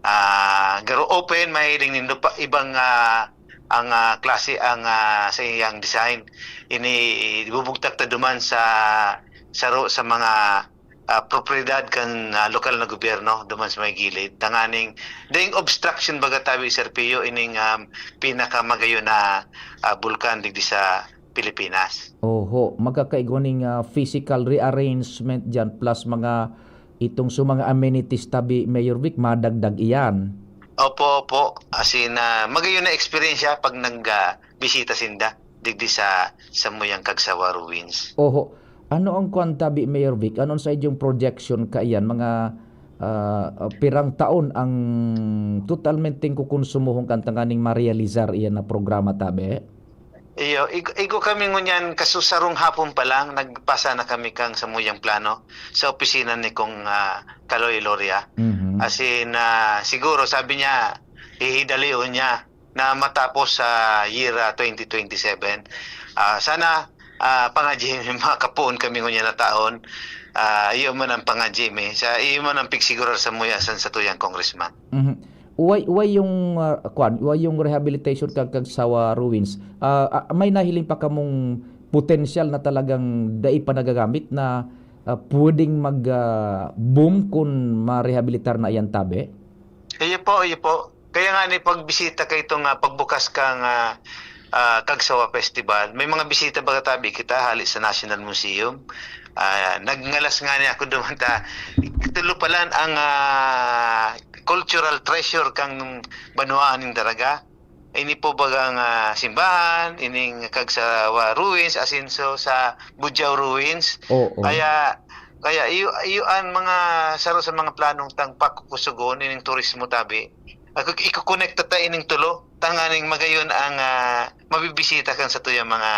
ah, garo open, mahiling nindo pa ibang, ah, ang, ah, klase ang, ah, sa iyang design. Ini ibubugtak ta duman sa saro sa mga, ah, propiedad kan, ah, lokal na gobyerno duman sa may gilid. Tanganing daing obstruction baga tabi, Sir Pio, ining, um, pinakamagayon na, ah, bulkan digdi sa Pilipinas. Oho, magkakaigwa ning, ah, physical rearrangement diyan plus mga itong sa mga amenities tabi, Mayor Vic, madagdag iyan. Opo, opo. As in, ah, magayon na eksperyensya pag nag, ah, bisita sinda digdi sa samuyang Cagsawa Ruins. Oho. Ano ang kwan tabi, Mayor Vic? Ano sa inyong projection kaiyan? Mga, ah, ah, pirang taon ang totalmenteng kukonsumohon kan tanganing marealizar iyan na programa tabi? Iyo, ig-, igo kami ngunyan, kasusarong hapon pa lang, nagpasa na kami kang samuyang plano sa opisina ni Kong, ah, Kaloy Loria. Mhm. As in, ah, siguro, sabi niya, hihidalion niya na matapos sa year, ah, twenty twenty-seven. Ah, sana, ah, pangadyi mi, makapoon kami ngunyan na taon. Ah, iyo man ang pangadyi mi. Sa, iyo man ang pigsigurar sa muya san satuyang congressman. Mhm. Uway, uway yung, ah, kwan, uway yung rehabilitation kag Cagsawa Ruins. Ah, ah, may nahiling pa kamong potensyal na talagang dai pa nagagamit na, ah, pwedeng mag, ah, boom kun marehabilitar na iyan tabi? Iyo po, iyo po. Kaya nga ni pagbisita kay itong, ah, pagbukas kang, ah, ah, Cagsawa Festival, may mga bisita baga tabi kita hali sa National Museum. Ah, nagngalas nga ni ako duman ta, tulo pa lang ang, ah, cultural treasure kang banwaan ning Daraga. Ini po bagang, ah, simbahan, ining Cagsawa Ruins, asin so sa Budiao Ruins. Oo. Kaya, kaya iyo, iyo an mga saro sa mga planong tang pakukusogon ining turismo tabi. Ako, ikokonekta ta ining tulo, tanganing magayon ang, ah, mabibisita kan satuyang mga,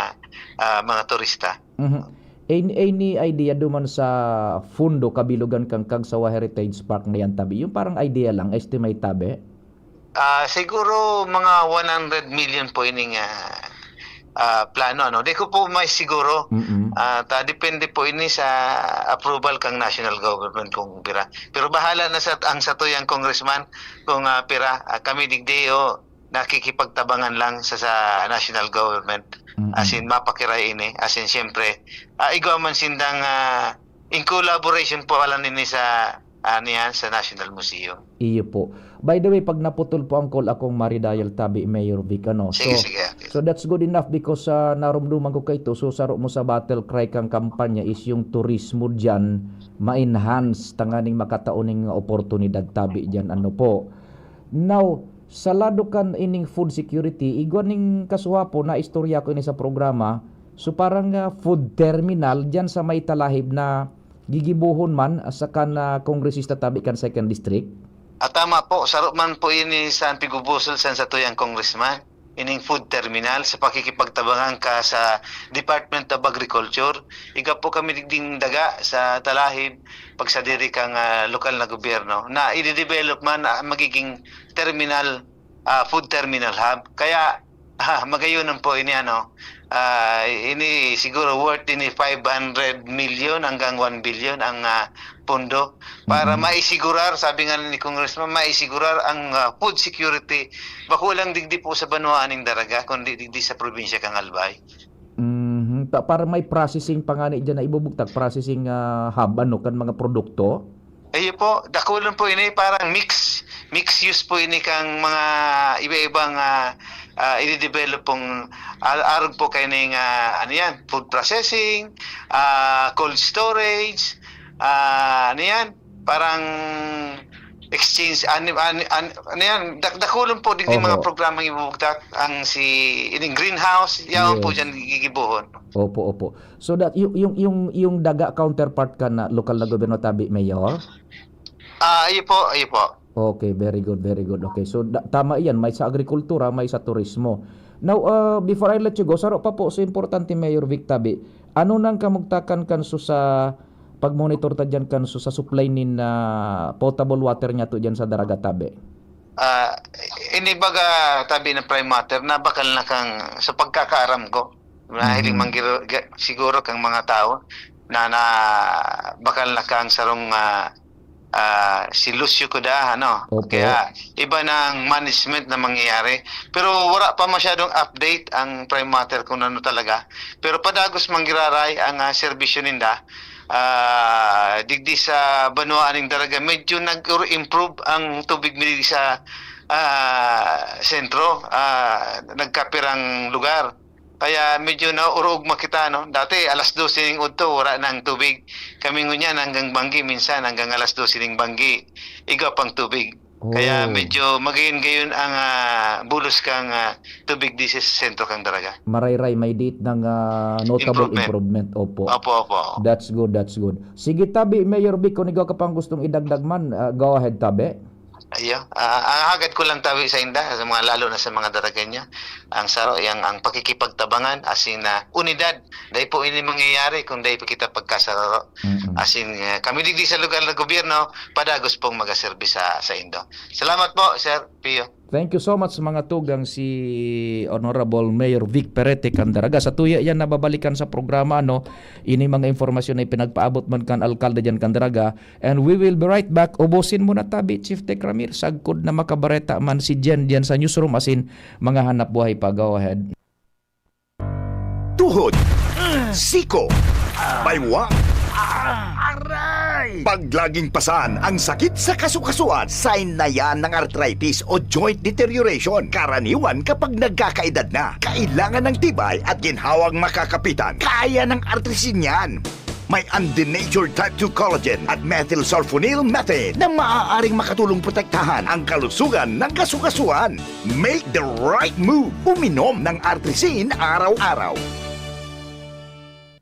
ah, mga turista. Mhm. Any, any idea duman sa fundo kabilogan kan Cagsawa Heritage Park na yan tabi? Yung parang idea lang, estimate tabi? Ah, siguro mga one hundred million po ining, ah, ah, plano, ano. Di ko po may siguro. Mm-mm. Ah, ta, depende po ini sa approval kang national government kung pira. Pero bahala na sa, ang satuyang congressman kung, ah, pira. Ah, kami digdi, o, nakikipagtabangan lang sa, sa national government. Mm-mm. As in, mapakiray ini. As in, siyempre, ah, igwa man sindang, ah, in collaboration po, alam nini sa, ah, niyan, sa National Museum. Iyo po. By the way, pag naputol po ang call, akong maridayal tabi, Mayor Vic, ano? Sige, So, sige, okay. so that's good enough because, ah, narumduman ko kaito. So, saro mo sa battle cry kang kampanya is yung turismo diyan ma-enhance tanganing makatao ning oportunidad tabi diyan, ano po. Now, sa lado kan ining food security, igwa ning kasuha po, naistorya ko ini sa programa. So, parang, ah, food terminal diyan sa may Talahib na gigibohon man sa kan, ah, kongresista tabi kan second district? Ah, tama po. Saro man po ini sa pigubusol san satuyang congressman. Ining food terminal sa pakikipagtabangan ka sa Department of Agriculture. Igwa po kami digding daga sa Talahib, pagsadiri kang, ah, lokal na gobyerno, na i-develop man, ah, magiging terminal, ah, food terminal hub. Kaya, ah, magayon po ini, ano, ah, ini siguro worth ini five hundred million hanggang one billion ang, ah, pondo para Mhm. maisigurar, sabi nga ni Congressman, maisigurar ang, ah, food security. Bako lang digdi po sa banwaan ning Daraga, kundi digdi sa probinsya kang Albay. Mhm. Pa-, para may processing pa ngani diyan na ibubugtak, processing, ah, hub, ano, kan mga produkto? Iyo po, dakulon po ini, parang mix, mix use po ini kang mga iba-ibang, ah, ah, i-develop pong ar-, arog po kaining, ah, ano yan, food processing, ah, cold storage, ah, ano yan, parang exchange, ano, ano, ano, ano yan, dak-, dakulon po digdi mga Oho. programang ibubugtak ang si, ining greenhouse, yaon po Yes. dyan gigibuhon. Opo, opo. So that, yu-, yung, yung, yung daga counterpart kan, ah, lokal na gobyerno tabi, Mayor? Ah, iyo po, iyo po. Okay, very good, very good. Okay, so da-, tama iyan, may sa agrikultura, may sa turismo. Now, ah, before I let you go, saro pa po, so importante, Mayor Vic Tabi, ano nang kamugtakan kan so sa pag-monitor ta diyan kan so sa supply nin, ah, potable water niyato diyan sa Daraga Tabi? Ah, ini baga tabi ng Prime Water na bakal na kang, sa pagkakaaram ko, mahiling Mhm. manggiro-, ga-, siguro kang mga tao na, na bakal na kang sarong, ah, ah, si Lucio Cuda, ano? Opo. Kaya iba na ang management na mangyayari. Pero wala pa masyadong update ang Prime Water kung ano talaga. Pero padagos manggiraray ang, ah, serbisyo ninda. Ah, digdi sa banwaan ning Daraga, medyo nag-improve ang tubig mi digdi sa, ah, sentro, ah, nagkapirang lugar. Kaya medyo naurog makita, no? Dati, alas dose ning udto, wala nang tubig. Kami ngunyan hanggang banggi, minsan hanggang alas dose ning banggi, igwa pang tubig. Kaya Oh. medyo magayon-gayon ang, ah, bulos kang, ah, tubig di sa sentro kang Daraga. Marayray, may diit ng, ah, notable Improvement. improvement. Opo. Opo, opo. That's good, that's good. Sige, tabi, Mayor Vic, kung ikaw ka pang gustong idagdag man, ah, go ahead, tabi. Ayo. Ah, ang hagad ko lang tabi sa inda, sa mga, lalo na sa mga Daraganyo, ang saro, yang, ang pakikipagtabangan, as in, ah, unidad. Dai po ini mangyayari kung dai pa kita pagkasararo. Mm-mm. As in, ah, kami digdi sa lokal na gobyerno, padagos pong magaserbi sa, sa indo. Salamat po, Sir Pio. Thank you so much, mga tugang, si Honorable Mayor Vic Perete Candaraga. Sa tuya yan nababalikan sa programa, no? Ini mga impormasyon na ipinagpaabot man kan alkalde dyan, Candaraga. And we will be right back. Ubusin mo na tabi, Chief Tech Ramir, sagkod na makabareta man si Jen diyan sa newsroom, asin mga hanap buhay pa. Go ahead. Tuhod, siko, baywa, aray! Paglaging pasan ang sakit sa kasukasuan, sign na yan ng arthritis o joint deterioration. Karaniwan kapag nagkakaedad na, kailangan ng tibay at ginhawang makakapitan. Kaya ng Artrisin yan. May undenatured type two collagen at methylsulfonyl methane na maaaring makatulong protektahan ang kalusugan ng kasukasuan. Make the right move. Uminom ng Artrisin araw-araw.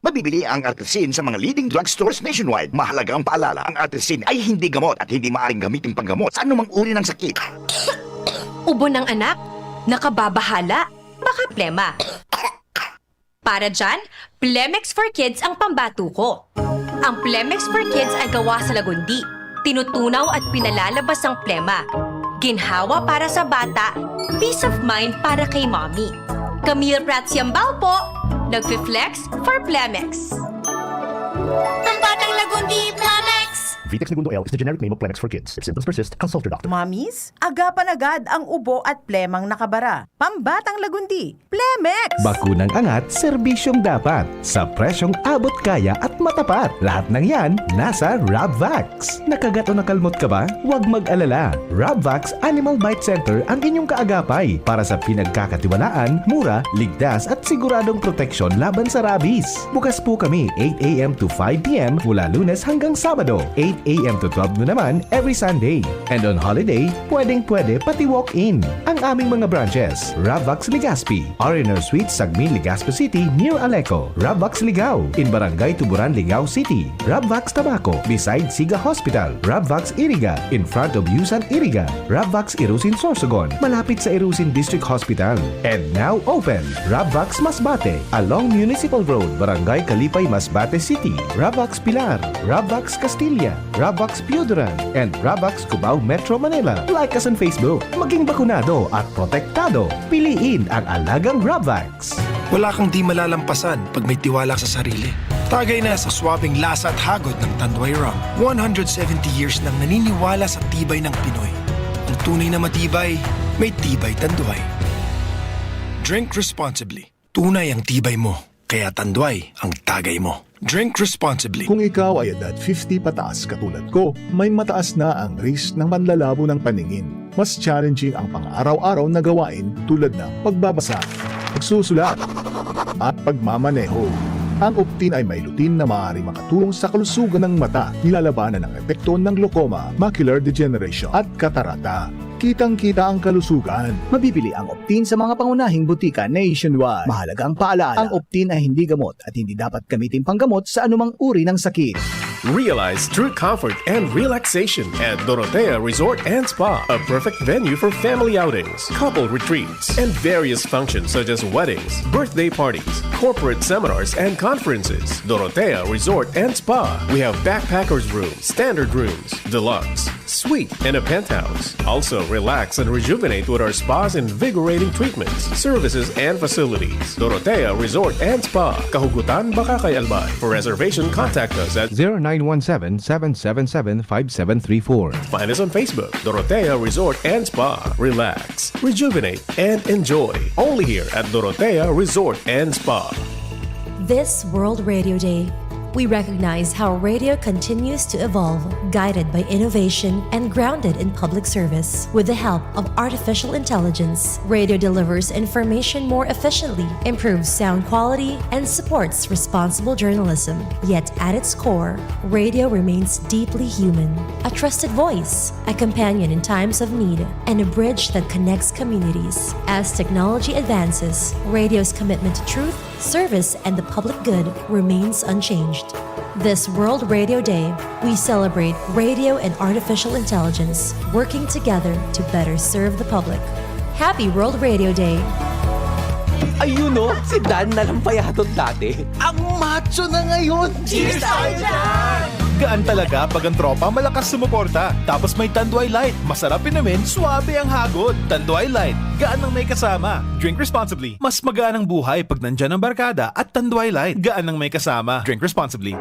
Mabibili ang Artrisin sa mga leading drugstores nationwide. Mahalagang paalala, ang Artrisin ay hindi gamot at hindi maaaring gamitin panggamot sa anumang uri ng sakit. Ubo ng anak? Nakababahala? Baka plema. Para dyan, Plemex for Kids ang pambato ko. Ang Plemex for Kids ay gawa sa lagundi, tinutunaw at pinalalabas ang plema. Ginhawa para sa bata, peace of mind para kay mommy. Camille Prats Yambao po, nagfi-flex for Plemex. Pambatang Lagundi, Plemex! Vitex Negundo L is the generic name of Plemex for Kids. If symptoms persist, consult your doctor. Mommies, agapan agad ang ubo at plemang nakabara. Pambatang Lagundi, Plemex! Bakunang angat, serbisyong dapat. Sa presyong abot kaya at matapat. Lahat ng yan, nasa Rabvax. Nakagat o nakalmot ka ba? Huwag mag-alala. Rabvax Animal Bite Center ang inyong kaagapay para sa pinagkakatiwalaan, mura, ligtas at siguradong proteksyon laban sa rabies. Bukas po kami eight a m to five p m mula Lunes hanggang Sabado, eight a m to twelve noon naman every Sunday. And on holiday, pwedeng-pwede pati walk-in. Ang aming mga branches, Rabvax Legazpi, R and R Suites, Sagmin, Legazpi City, near Aleco, Rabvax Ligao, in Barangay Tuburan, Ligao City, Rabvax Tabaco, beside Siga Hospital, Rabvax Iriga, in front of Yusan Iriga, Rabvax Irusin Sorsogon, malapit sa Irusin District Hospital. And now open, Rabvax Masbate, along Municipal Road, Barangay Kalipay, Masbate City, Rabvax Pilar, Rabvax Castilla, Rabvax Pioduran, and Rabvax Cubao, Metro Manila. Like us on Facebook. Maging bakunado at protektado. Piliin ang alagang Rabvax. Wala kang di malalampasan pag may tiwala sa sarili. Tagay na sa swabing lasa at hagod ng Tanduay Rum. One hundred seventy years nang naniniwala sa tibay ng Pinoy. Ang tunay na matibay, may Tibay Tanduay. Drink responsibly. Tunay ang tibay mo, kaya Tanduay ang tagay mo. Drink responsibly. Kung ikaw ay edad fifty pataas katulad ko, may mataas na ang risk ng panlalabo ng paningin. Mas challenging ang pang-araw-araw na gawain tulad ng pagbabasa, pagsusulat, at pagmamaneho. Ang Optin ay may lutein na maaaring makatulong sa kalusugan ng mata, nilalabanan ang epekto ng glaucoma, macular degeneration, at katarata. Kitang-kita ang kalusugan. Mabibili ang Optin sa mga pangunahing butika nationwide. Mahalagang paalala, ang Optin ay hindi gamot at hindi dapat gamitin panggamot sa anumang uri ng sakit. Realize true comfort and relaxation at Dorotea Resort and Spa, a perfect venue for family outings, couple retreats, and various functions such as weddings, birthday parties, corporate seminars, and conferences. Dorotea Resort and Spa. We have backpackers room, standard rooms, deluxe, suite, and a penthouse. Also, relax and rejuvenate with our spa's invigorating treatments, services, and facilities. Dorotea Resort and Spa, Kahugutan, Bacacay, Albay. For reservation, contact us at zero nine one seven, seven seven seven, five seven three four. Find us on Facebook, Dorotea Resort and Spa. Relax, rejuvenate, and enjoy. Only here at Dorotea Resort and Spa. This World Radio Day, we recognize how radio continues to evolve, guided by innovation and grounded in public service. With the help of artificial intelligence, radio delivers information more efficiently, improves sound quality, and supports responsible journalism. Yet at its core, radio remains deeply human. A trusted voice, a companion in times of need, and a bridge that connects communities. As technology advances, radio's commitment to truth, service, and the public good remains unchanged. This World Radio Day, we celebrate radio and artificial intelligence working together to better serve the public. Happy World Radio Day! Ayun, oh, si Dan na lang payadon dati. Ang macho na ngayon! Cheers tayo dyan! Gaan talaga pag ang tropa malakas sumuporta. Tapos may Tanduay Light. Masarap inumin, swabe ang hagod. Tanduay Light, gaan ang may kasama. Drink responsibly. Mas magaan ang buhay pag nandyan ang barkada at Tanduay Light. Gaan ang may kasama. Drink responsibly.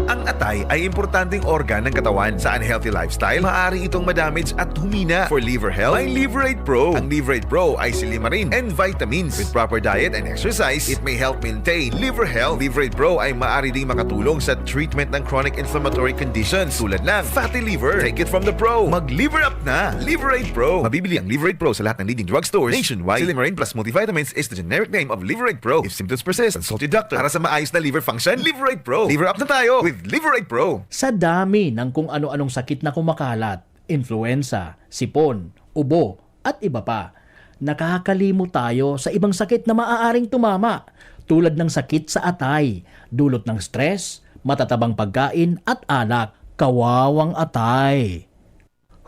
Ang atay ay importanteng organ ng katawan. Sa unhealthy lifestyle, maaari itong madamage at humina. For liver health, may Liver Aid Pro. Ang Liver Aid Pro ay silimarin and vitamins. With proper diet and exercise, it may help maintain liver health. Liver Aid Pro ay maaari ding makatulong sa treatment ng chronic inflammatory conditions tulad ng fatty liver. Take it from the pro. Mag-Liver Up na! Liver Aid Pro. Mabibili ang Liver Aid Pro sa lahat ng leading drugstores nationwide. Silimarin Plus Multivitamins is the generic name of Liver Aid Pro. If symptoms persist, consult your doctor. Para sa maayos na liver function, Liver Aid Pro. Liver Up na tayo with Liver Aid Pro. Sa dami ng kung ano-anong sakit na kumakalat, influenza, sipon, ubo, at iba pa, nakakalimot tayo sa ibang sakit na maaaring tumama, tulad ng sakit sa atay, dulot ng stress, matatabang pagkain at alak. Kawawang atay!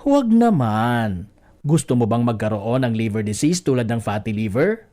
Huwag naman! Gusto mo bang magkaroon ng liver disease tulad ng fatty liver?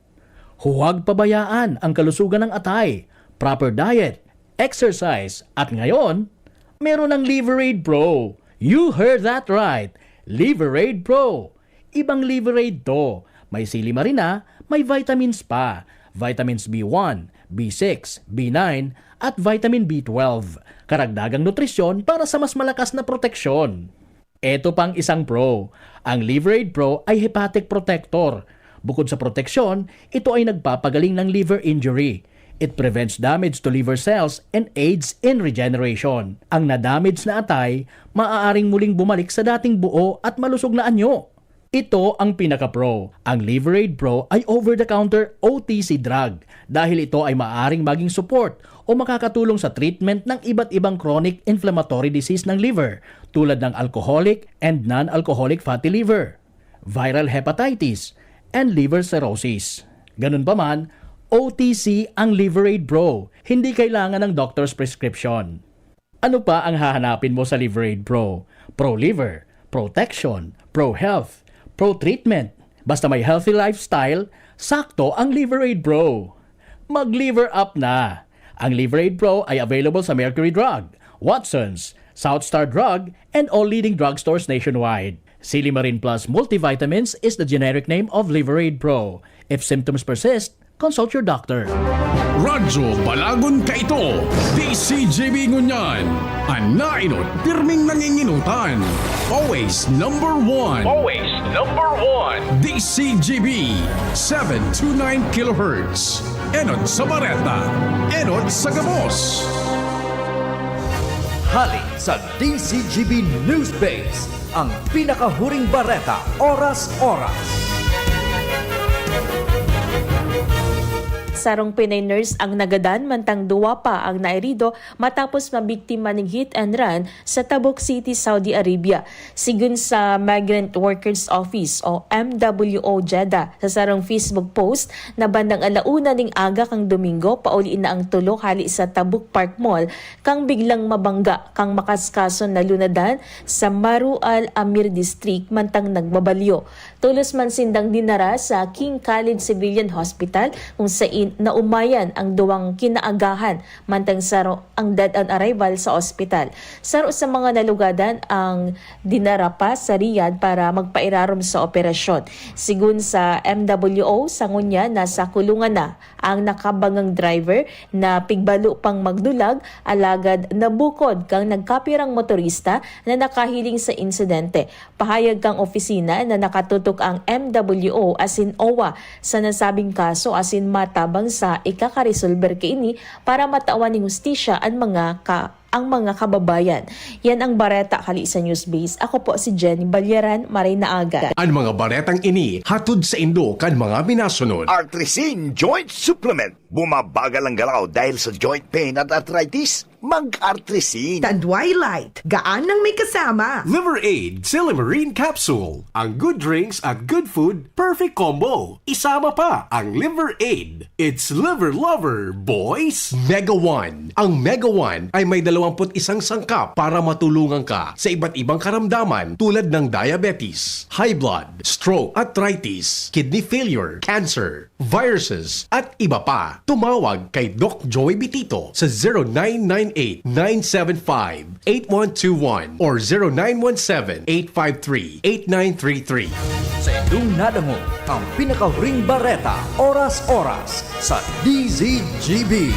Huwag pabayaan ang kalusugan ng atay, proper diet, exercise, at ngayon, meron ng Liver Aid Pro. You heard that right! Liver Aid Pro! Ibang Liver Aid to. May silimarina, may vitamins pa. Vitamins B one, B six, B nine, at vitamin B twelve. Karagdagang nutrisyon para sa mas malakas na proteksyon. Eto pang isang pro. Ang Liver Aid Pro ay hepatic protector. Bukod sa proteksyon, ito ay nagpapagaling ng liver injury. It prevents damage to liver cells and aids in regeneration. Ang na-damage na atay maaaring muling bumalik sa dating buo at malusog na anyo. Ito ang pinaka-pro. Ang Liver Aid Pro ay over-the-counter O T C drug dahil ito ay maaaring maging support o makakatulong sa treatment ng iba't ibang chronic inflammatory disease ng liver, tulad ng alcoholic and non-alcoholic fatty liver, viral hepatitis, and liver cirrhosis. Ganun pa man, O T C ang Liver Aid Pro, hindi kailangan ng doctor's prescription. Ano pa ang hahanapin mo sa Liver Aid Pro? Pro liver, protection, pro health, pro treatment. Basta may healthy lifestyle, sakto ang Liver Aid Pro. Mag-Liver Up na! Ang Liver Aid Pro ay available sa Mercury Drug, Watson's, South Star Drug, and all leading drugstores nationwide. Silimarin Plus Multivitamins is the generic name of Liver Aid Pro. If symptoms persist, consult your doctor. Radyo Balagon kaito, D C G B ngunyan. An naenot, pirming nanginginutan. Always number one. Always number one. D C G B, seven two nine kilohertz. Enot sa bareta, enot sa gabos. Hali sa D Z G B News Base, ang pinakahuring bareta, oras-oras. Sarong Pinay nurse ang nagadan, mantang duwa pa ang nairido matapos mabiktima ning hit and run sa Tabuk City, Saudi Arabia. Sigun sa Migrant Workers Office o M W O Jeddah, sa sarong Facebook post na bandang alauna ning aga kan Domingo, pauli na ang tulo hali sa Tabuk Park Mall, kan biglang mabangga kan makaskason na lunadan sa Maru Al Amir District, mantang nagbabalyo. Tolos man sindang dinara sa King Khalid Civilian Hospital, kung sain naumayan ang duwang kinaagahan, mantang saro ang dead on arrival sa ospital. Saro sa mga nalugadan ang dinara pa sa Riyadh para magpairarom sa operasyon. Sigun sa M W O, sa ngunyan nasa kulungan na ang nakabangang driver na pigbalo pang magdulag, alagad nabukod kan nagkapirang motorista na nakahiling sa insidente. Pahayag kan opisina na nakatutok ang M W O asin O W A sa nasabing kaso asin matabang sa ikakaresolber kaini para matawan ning hustisya an mga ka ang mga kababayan. Yan ang bareta hali sa Newsbase. Ako po si Jenny Balyaran, maray na aga. An mga baretang ini hatod saindo kan mga minasunod. Artrisin Joint Supplement. Bumabagal ang galaw dahil sa joint pain at arthritis? Mag-Artrisin. Tadway Light, gaan nang may kasama. Liver Aid, Silymarin Capsule. Ang good drinks at good food, perfect combo. Isama pa ang Liver Aid. It's Liver Lover, boys! Mega One. Ang Mega One ay may dalawampu't isang sangkap para matulungan ka sa iba't ibang karamdaman tulad ng diabetes, high blood, stroke, arthritis, kidney failure, cancer, viruses, at iba pa. Tumawag kay Doc Joey Bitito sa zero nine nine eight, nine seven five, eight one two one or zero nine one seven, eight five three, eight nine three three. Sa indong nadangog ang pinakahuring bareta, oras-oras, sa D Z G B.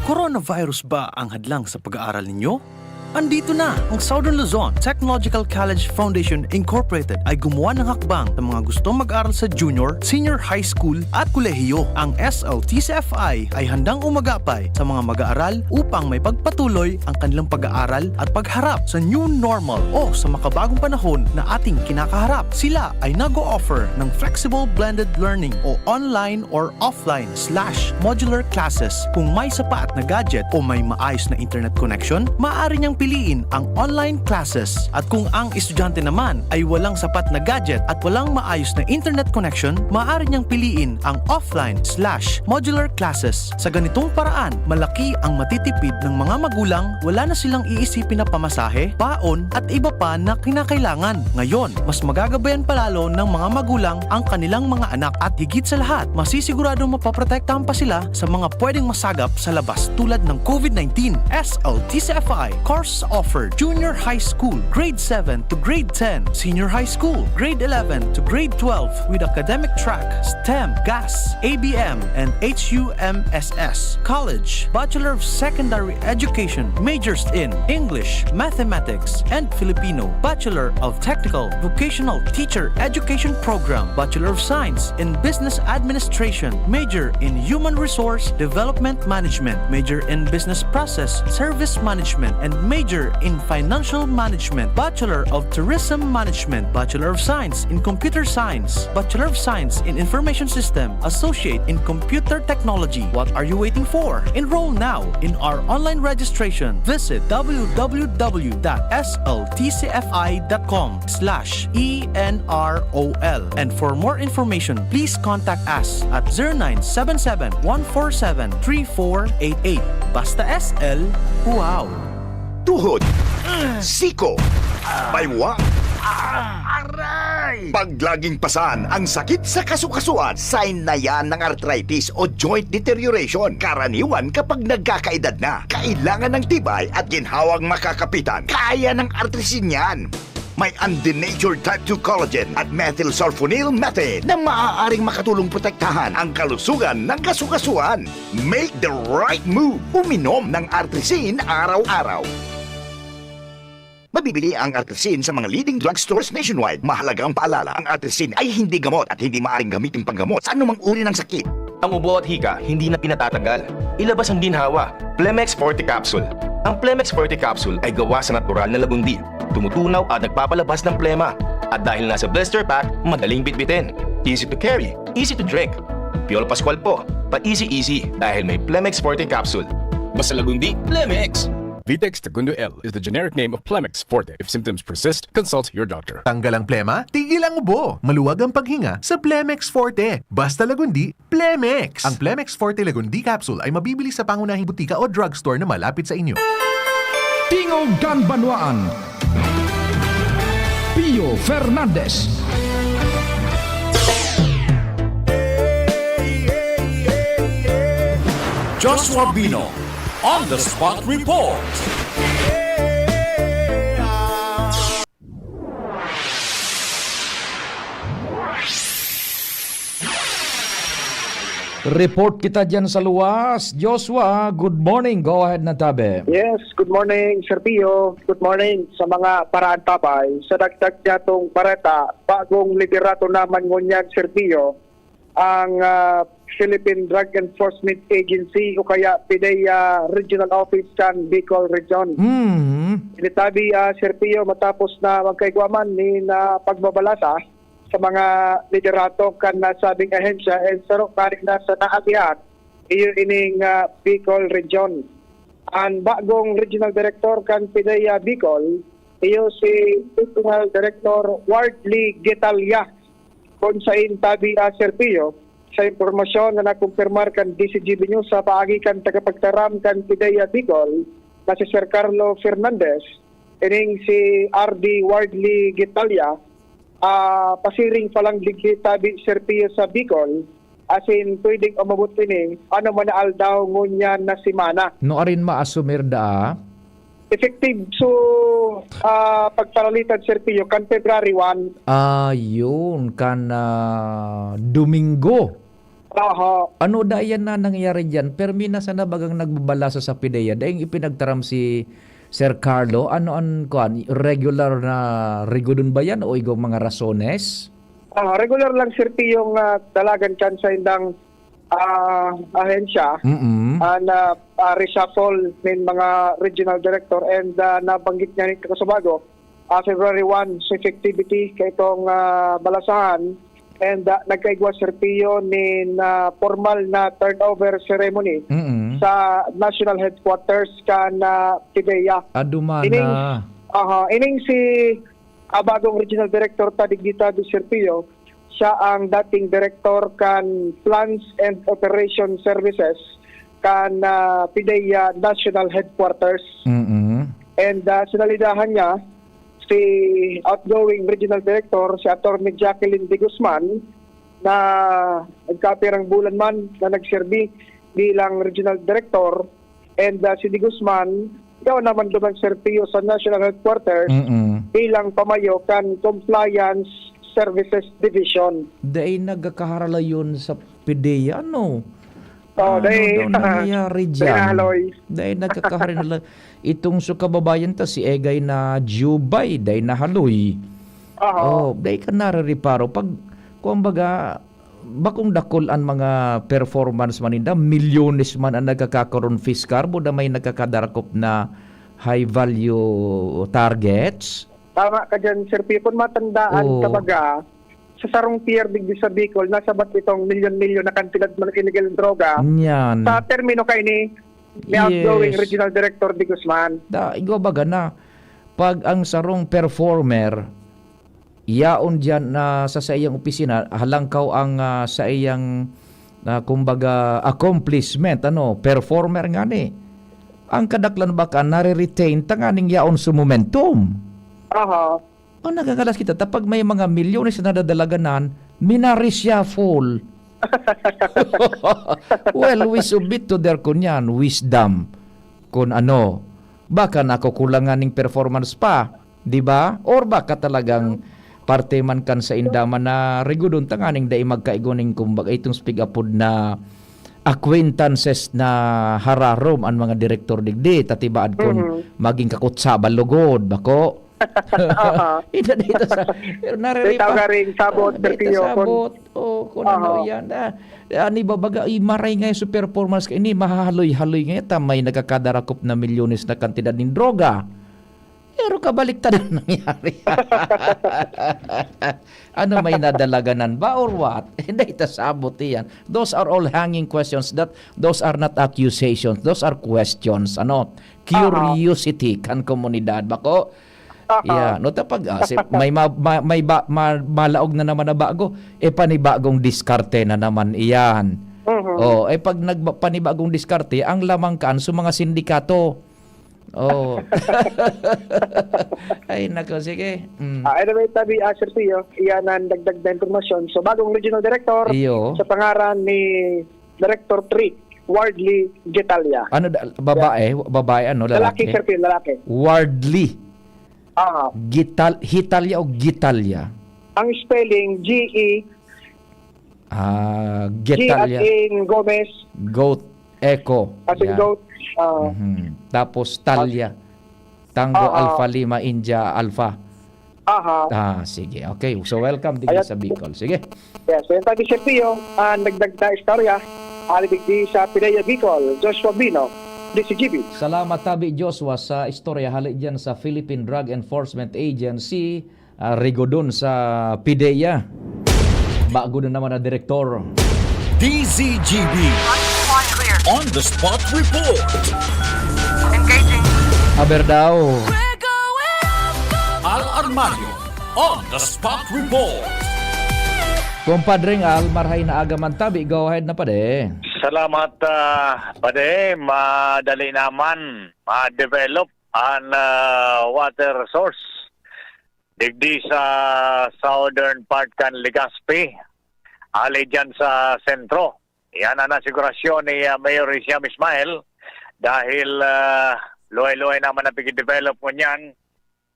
Coronavirus ba ang hadlang sa pag-aaral ninyo? Andito na! Ang Southern Luzon Technological College Foundation Incorporated ay gumawa ng hakbang sa mga gustong mag-aral sa junior, senior high school at kolehiyo. Ang S L T C F I ay handang umagapay sa mga mag-aaral upang may pagpatuloy ang kanilang pag-aaral at pagharap sa new normal o sa makabagong panahon na ating kinakaharap. Sila ay nag-o-offer ng flexible blended learning o online or offline slash modular classes. Kung may sapat na gadget o may maayos na internet connection, maaari niyang piliin ang online classes. At kung ang estudyante naman ay walang sapat na gadget at walang maayos na internet connection, maaari niyang piliin ang offline slash modular classes. Sa ganitong paraan, malaki ang matitipid ng mga magulang, wala na silang iisipin na pamasahe, baon at iba pa na kinakailangan. Ngayon, mas magagabayan palalo ng mga magulang ang kanilang mga anak at higit sa lahat, masisiguradong mapoprotektahan pa sila sa mga pwedeng masagap sa labas tulad ng COVID nineteen. S L T C F I course offered: Junior High School, Grade seven to Grade ten, Senior High School, Grade eleven to Grade twelve with academic track, STEM, GAS, A B M, and H U M S S. College, Bachelor of Secondary Education, majors in English, Mathematics, and Filipino. Bachelor of Technical Vocational Teacher Education Program, Bachelor of Science in Business Administration, major in Human Resource Development Management, major in Business Process Service Management, and major in Financial Management, Bachelor of Tourism Management, Bachelor of Science in Computer Science, Bachelor of Science in Information System, Associate in Computer Technology. What are you waiting for? Enroll now in our online registration. Visit w w w dot s l t c f i dot com slash e n r o l. And for more information, please contact us at zero nine seven seven, one four seven, three four eight eight. Basta S L, wow! Tuhod, siko, baywang, aray! Pag laging pasan ang sakit sa kasukasuan, sign na yan ng arthritis o joint deterioration. Karaniwan kapag nagkakaedad na, kailangan ng tibay at ginhawang makakapitan. Kaya ng Artrisin yan. May undenatured type two collagen at methylsulfonyl methane na maaaring makatulong protektahan ang kalusugan ng kasukasuan. Make the right move. Uminom ng Artrisin araw-araw. Mabibili ang Artrisin sa mga leading drugstores nationwide. Mahalagang paalala, ang Artrisin ay hindi gamot at hindi maaaring gamitin panggamot sa anumang uri ng sakit. Ang ubo at hika hindi na pinatatagal. Ilabas ang ginhawa. Plemex Forte Capsule. Ang Plemex Forte Capsule ay gawa sa natural na lagundi. Tumutunaw at nagpapalabas ng plema. At dahil nasa blister pack, madaling bitbitin. Easy to carry, easy to drink. Piolo Pascual po, pa-easy-easy dahil may Plemex Forte Capsule. Basta lagundi, Plemex! Vitex Tagundo L is the generic name of Plemex Forte. If symptoms persist, consult your doctor. Tanggal ang plema, tigil ang ubo. Maluwag ang paghinga sa Plemex Forte. Basta lagundi, Plemex! Ang Plemex Forte Lagundi Capsule ay mabibili sa pangunahing butika o drugstore na malapit sa inyo. Tingog kan Banwaan, Pio Fernandez. Joshua Bino on the spot report. Report kita diyan sa luwas. Joshua, good morning. Go ahead na, tabi. Yes, good morning, Sir Pio. Good morning sa mga paraantabay. Sa dagdag niyatong bareta, bagong liderato naman ngunyan, Sir Pio, ang, ah, Philippine Drug Enforcement Agency o kaya PDEA Regional Office kan Bicol Region. Mhm. Initabi, ah, Sir Pio, matapos na magkaigwa man nin, ah, pagbabalasa sa mga liderato kan nasabing ahensya, and saro kaning nasa naagihan, iyo ining, ah, Bicol Region. Ang bagong regional director kan PDEA Bicol, iyo si Regional Director Wardley Getalia. Kun sain tabi, ah, Sir Pio, sa impormasyon na nakumpirmar kan D Z G B News sa paagi kan tagapagtaram kan PDEA Bicol na si Sir Carlo Fernandez, ining si R D Wardley Getalia, ah, pasiring pa lang digdi tabi, Sir Pio, sa Bicol, asin pwedeng umabot ini ano man na aldaw ngunyan na semana. Nuarin maasumir daa? Effective, so, ah, pagparalitan, Sir Pio, kan February one. Ah, yun, kan, ah, Domingo. Aha. Ano da yan na nangyayari diyan? Permi na sana bagang nagbabalasa sa PDEA. Daing ipinagtaram si Sir Carlo. Ano an, kuan, regular na rigudon ba yan o igong mga rasones? Ah, regular lang, Sir Pio, yung, ah, dalagan kan sa indang, ah, ahensya. Mm-mm. Ah, na, ah, reshuffle nin mga regional director and, ah, nabanggit niya ni Kakusubago, ah, February one, sa effectivity kaitong, ah, balasahan. And, ah, nagkaigwa, Sir Pio, nin, ah, formal na turnover ceremony Mm-mm. sa national headquarters kan, ah, PDEA. Adumana. Ining, aha, ining si, ah, bagong regional director ta digdi tabi, Sir Pio, siya ang dating director kan Plans and Operation Services kan, ah, PDEA National Headquarters. Mm-mm. And, ah, sinalidahan niya si outgoing regional director, si Attorney Jacqueline de Guzman, na nagkapirang bulan man na nagserbi bilang regional director, and, ah, si de Guzman, ikaw naman duman, Sir Pio, sa National Headquarters Mm-mm. bilang pamayo kan Compliance Services Division. Dai nagkakaharalayon sa PDEA, no? Oh, Ano dai, daw nangyayari dai dyan? nahaloy. Dai nagkakaharalayon. Itong so kababayan ta, si Egay na Jubay, dai nahaloy. Aha. Oh, dai ka narireparo. Pag, kumbaga, bakong dakul an mga performance man ninda, milyones man an nagkakakaron fiskar, buda may nagkakadarakop na high value targets. Tama ka dyan, Sir Pio. Kung matandaan, Oo. kumbaga, sa sarong pier digdi sa Bicol, nasabat itong milyon-milyon na kantidad man illegal droga. Yan. Sa termino kaini, ni Yes. outgoing Regional Director de Guzman. Da, igwa baga na, pag ang sarong performer, yaon diyan na sa saiyang opisina, halangkaw ang, ah, saiyang, ah, kumbaga, accomplishment, ano, performer ngani. Ang kadaklan baka nare-retain tanganing yaon sa momentum. Aha. O, nagagalas kita, ta pag may mga milyones na nadadalaganan, mina-reshuffle. Well, we submit to their, kunyan, wisdom. Kun ano, baka nakukulangan ning performance pa, di ba? Or baka talagang parte man kan sa indaman na rigudon tanganing dai magkaigo ning, kumbaga, itong speak apod na acquaintances na hararom an mga direktor digdi, ta tibaad kun Mhm. maging kakutsabal lugod, bako? Aha. Ida dito sa, pero nariripa-, Dito ka ring sabot, ah, dito Sergio, kung sabot. Oh, kung ano Aha. yan. Ah, ani ba baga, eh, maray nga yung performance ka ini, mahahaloy-haloy nga ita, may nagkakadarakop na milyones na kantidad nin droga. Pero kabaliktad ang nangyari. Ano, may nadalaganan ba or what? Hindi, ita sabot iyan. Those are all hanging questions. That, those are not accusations. Those are questions. Ano? Aha. Curiosity kan komunidad. Bako, Aha. Yeah, no, tapag, ah, si, may ma-, ma-, may ba-, ma-, malaog na naman na bago, eh, panibagong diskarte na naman iyan. Mhm. Oh, eh, pag nagba-, panibagong diskarte, ang lamang kaan sa mga sindikato. Oh. Ay, nako, sige. Mm. Ah, anyway, tabi, ah, Sir Pio, iyan ang dagdag na impormasyon. So, bagong regional director Iyo. sa pangaran ni Director three, Wardley Gitalia. Ano da-, babae? Yeah. Babae, ano, Lalaki, lalaki? Sir Pio, lalaki. Wardley. Ah. Gital-, Hitalya o Gitalya? Ang spelling, G E, Ah, G as Getalya. in Gomez. Goat, Echo. As in Yan. goat. Ah. Mhm. Tapos Talya. Tango, Ah, ah. Alpha Lima, India, Alpha. Aha. Ah, sige. Okay. So, welcome digdi Ayan. sa Bicol. Sige. Yes, yung tabi siya, Pio, ah, nagdagda istorya. Hali digdi sa Pineya, Bicol, Joshua Bino, D C G B. Salamat, Tabi Joshua, sa istorya hali dyan sa Philippine Drug Enforcement Agency, ah, Rigodon sa Pideya. Bago na naman na direktor. D Z G B. On the spot report. Engaging. Aber daw. Al Armario. On the spot report. Kumpadreng Al, marhay na aga man tabi. Go ahead na, pade. Salamat, ah, pade. Madali naman ma-develop an, ah, water source digdi sa southern part kan Legazpi, hali dyan sa sentro. Yan ang nasigurasyon ni, ah, Mayor Hisham Ismail dahil, ah, luhay-luhay naman ang pigdevelop ngunyan.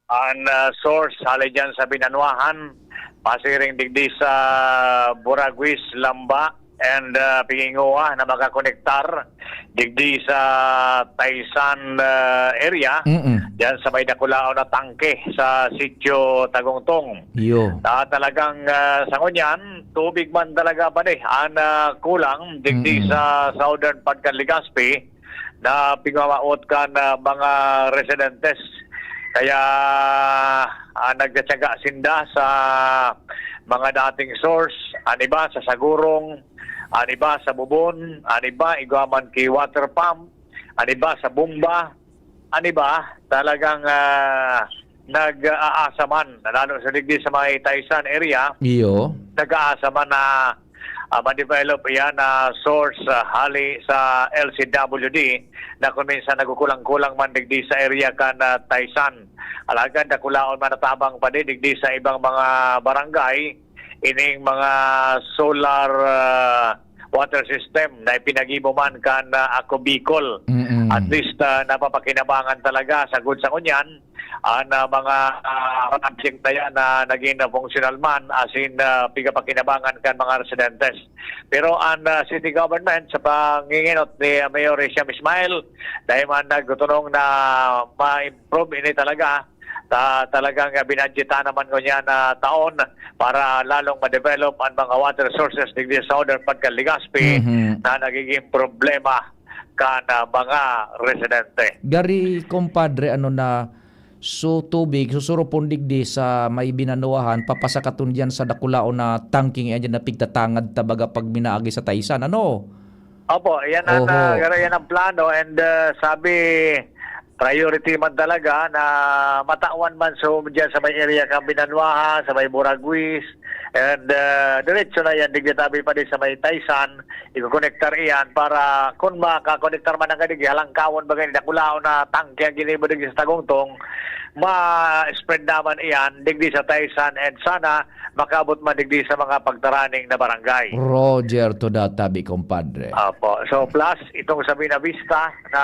An, ah, source hali dyan sa Binanwahan, pasiring digdi sa Buraguis, Lamba, and, ah, Pingingoa na makakonektar digdi sa Taysan, ah, area, Mm-mm. dyan sa may dakulaon na tangke sa Sitio Tagungtong. Iyo. Na talagang, ah, sa ngunyan, tubig man talaga pa di, an, ah, kulang digdi Mm-mm. sa southern part kan Legazpi, na pigmamaot kan, ah, mga residentes. Kaya, ah, nagtsatsaga sinda sa mga dating source, an iba sa Sagurong, an iba sa Bubon, an iba igwa man ki water pump, an iba sa bomba, an iba talagang, ah, nag-aasa man, lalo sa digdi sa may Taysan area, Iyo. nag-aasa man na, ah, ma-develop iyan na source, ah, hali sa L C W D na kung minsan nagkukulang-kulang man digdi sa area kan, ah, Taysan. Alagad dakulaon man natabang pa di digdi sa ibang mga barangay, ining mga solar, ah, water system na ipinagibo man kan, ah, Ako Bicol. Mm-mm. At least, ah, napapakinabangan talaga, sagod sa ngunyan, an, ah, mga, ah, project na yan na naging functional man, as in, ah, pigapakinabangan kan mga residentes. Pero an, ah, city government, sa pangingenot ni, ah, Mayor Hisham Ismail, dahil man nagtutunong na ma-improve ini talaga, ta-, talagang, ah, binadgetan naman ngunyan na taon para lalong ma-develop an mga water sources digdi sa southern part kan Legazpi Mhm. na nagiging problema kan, ah, mga residente. Gari, kumpadre, ano na, so tubig, susurupon digdi sa may Binanuahan, papasakaton diyan sa dakulaon na tangke nga diyan na pigtatangad ta baga pag minaagi sa Taysan, ano? Opo, yan ang, Oho. ah, garo, yan ang plano and, ah, sabi, priority man talaga na matawan man so diyan sa may area kan Binanuahan, sa may Buraguis, and, ah, diretso na yan, digdi tabi pa din sa may Taysan, ikokonektar iyan para kung makakonektar man ang digdi, halangkawon baga ni dakulaon na tangke ang ginibo digdi sa Tagungtong, ma-spread naman iyan digdi sa Taysan and sana makaabot man digdi sa mga pagtaraning na barangay. Roger, to that tabi, compadre. Apo. So, plus, itong sa Buenavista, na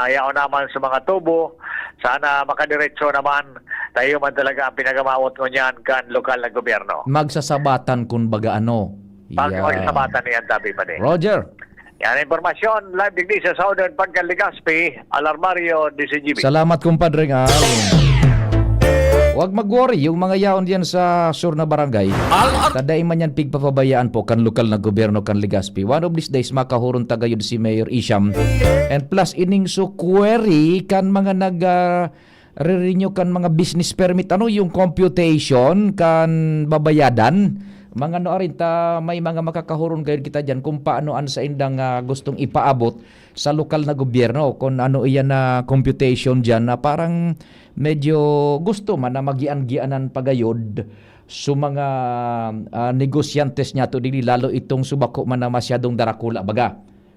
yaon naman sa mga tubo, sana makadiretso naman, tayo man talaga ang pinagamawot ngunyan kan lokal na gobyerno. Magsasabatan, kun baga, ano? Pag Yan. magsasabatan niyan, tabi pa din. Roger. Yan ang impormasyon, live digdi sa Southern Pagka Legazpi, Alarmario, D C G B. Salamat, compadre Al. Huwag mag-worry, yung mga yaon diyan sa sur na barangay, Al-, ar- ta dai man yan pigpapabayaan po kan lokal na gobyerno kan Legazpi. One of these days, makahuron ta gayud si Mayor Isham. And plus, ining su query kan mga nag, ah, re-renew kan mga business permit, ano yung computation kan babayadan? Mga ano arin ta, may mga makakahuron gayud kita diyan kung paano an saindang, ah, gustong ipaabot sa lokal na gobyerno, kung ano iyan na computation diyan na parang medyo gusto man na magian-gianan pa gayod so mga, ah, negosyantes niyato digdi, lalo itong subako man na masyadong darakula, baga.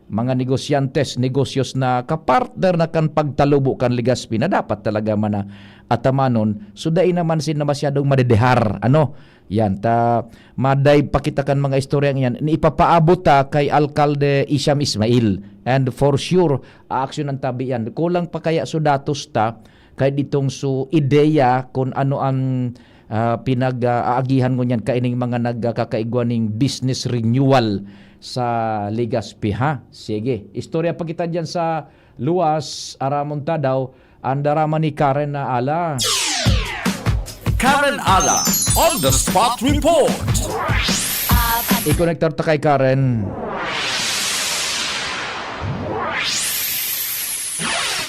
Mga negosyantes, negosyos na kapartner na kan pagtalubo kan Legazpi na dapat talaga man na atamanon. So, dai naman sila masyadong madedehar, ano? Yan, ta, ma-dive pa kita kan mga istoryang yan. Ipapaabot ta kay Alkalde Isham Ismail. And for sure, aaksyonan tabi yan. Kulang pa kaya so datos ta, kay ditong so ideya kung ano ang, ah, pinag-aagihan ngunyan kaining mga nagkakaigwa ning business renewal sa Legazpi, ha? Sige, istorya pa kita diyan sa luwas, aramon ta daw, ang darama ni Karen na ala. Karen Ala, on the spot report. I-connector ta kay Karen.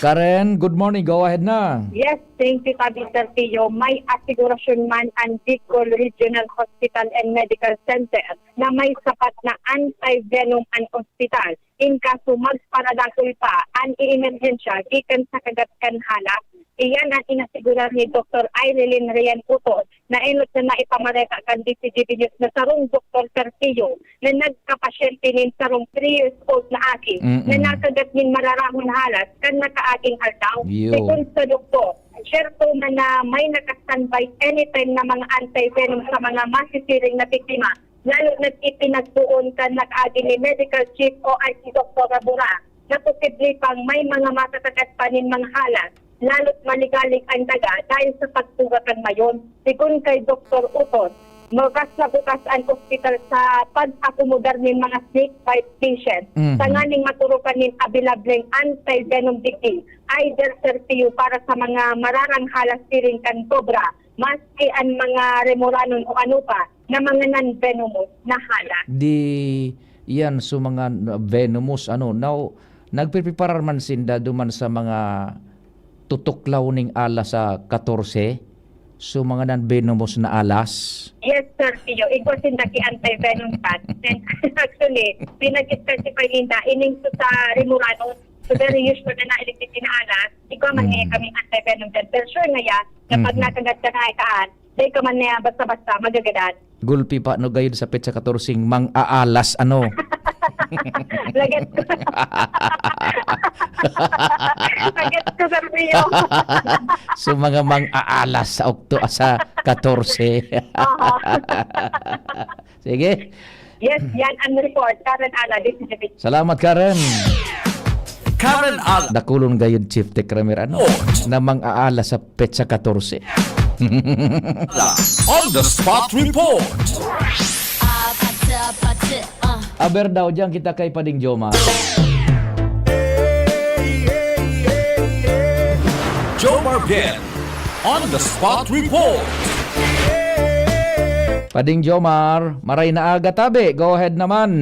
Karen, good morning. Go ahead na. Yes, thank you, Tabi Sir Pio. May asigurasyon man ang Bicol Regional Hospital and Medical Center na may sapat na anti-venom ang ospital. In kaso magparadakul pa an emerhensya gikan sa kagat kan halas, iyan an inasigura ni Doktor Irelyn Rian Utos na enot na naipamareta kan D C G B News na sarong doktor Sergio na nagkapasyente nin sarong three years old na aki Mm-mm. na nakagat nin mararahon halas kan nakaaging aldaw. Yo. Segun sa doktor, siyerto man na may naka-standby anytime na mga anti-venom sa mga masisiring na biktima, lalo na't ipinagpoon kan nag-agi ni Medical Chief o I C Doktor Rabura na posible pang may mga makakagat pa nin mga halas, lalo't maligalig an daga dahil sa pagtuga kan mayon. Sigon kay Doktor Utos, bukas na bukas an ospital sa pag-akomodar nin mga snake bite patient Mhm. tanganing maturukan nin abilableng anti-venom digdi, either serpiyo para sa mga mararang halas siring kan kobra, maski an mga remoranon o ano pa na mga non-venomous na halas. Di yan, so mga venomous, ano, now, nagpreparar man sinda duman sa mga tutuklaw ning alas sa katorse, so mga non-venomous na alas. Yes, Sir Pio. Igwa sinda ki anti-venom shot. Then, actually, pinag-specify ninda, ining sa remoranon, so very usual na nailigpit na alas, igwa man Mm. niya kami anti-venom dyan. Pero sure na yan, na pag Mhm. nakagat ka na ikaan, dahil ka man niya basta-basta, magagadan. Gulpi pa, no, gayud sa petsa katorse, mang-aalas, ano? Lagat ko. Lagat ko, Sir Rio. So, mga mang-aalas sa Okto-, sa katorse. Aha. Sige. Yes, yan ang report. Karen Ala, D C G B. Salamat, Karen. Karen Ala. Dakulon gayud, Chief Tech Ramir, ano? Report. Na mang-aalas sa petsa katorse. Ala, on the spot report. Aber daw, diyan kita kay Pading Jomar. Jomar Bien, on the spot report. Pading Jomar, maray na aga tabi. Go ahead naman.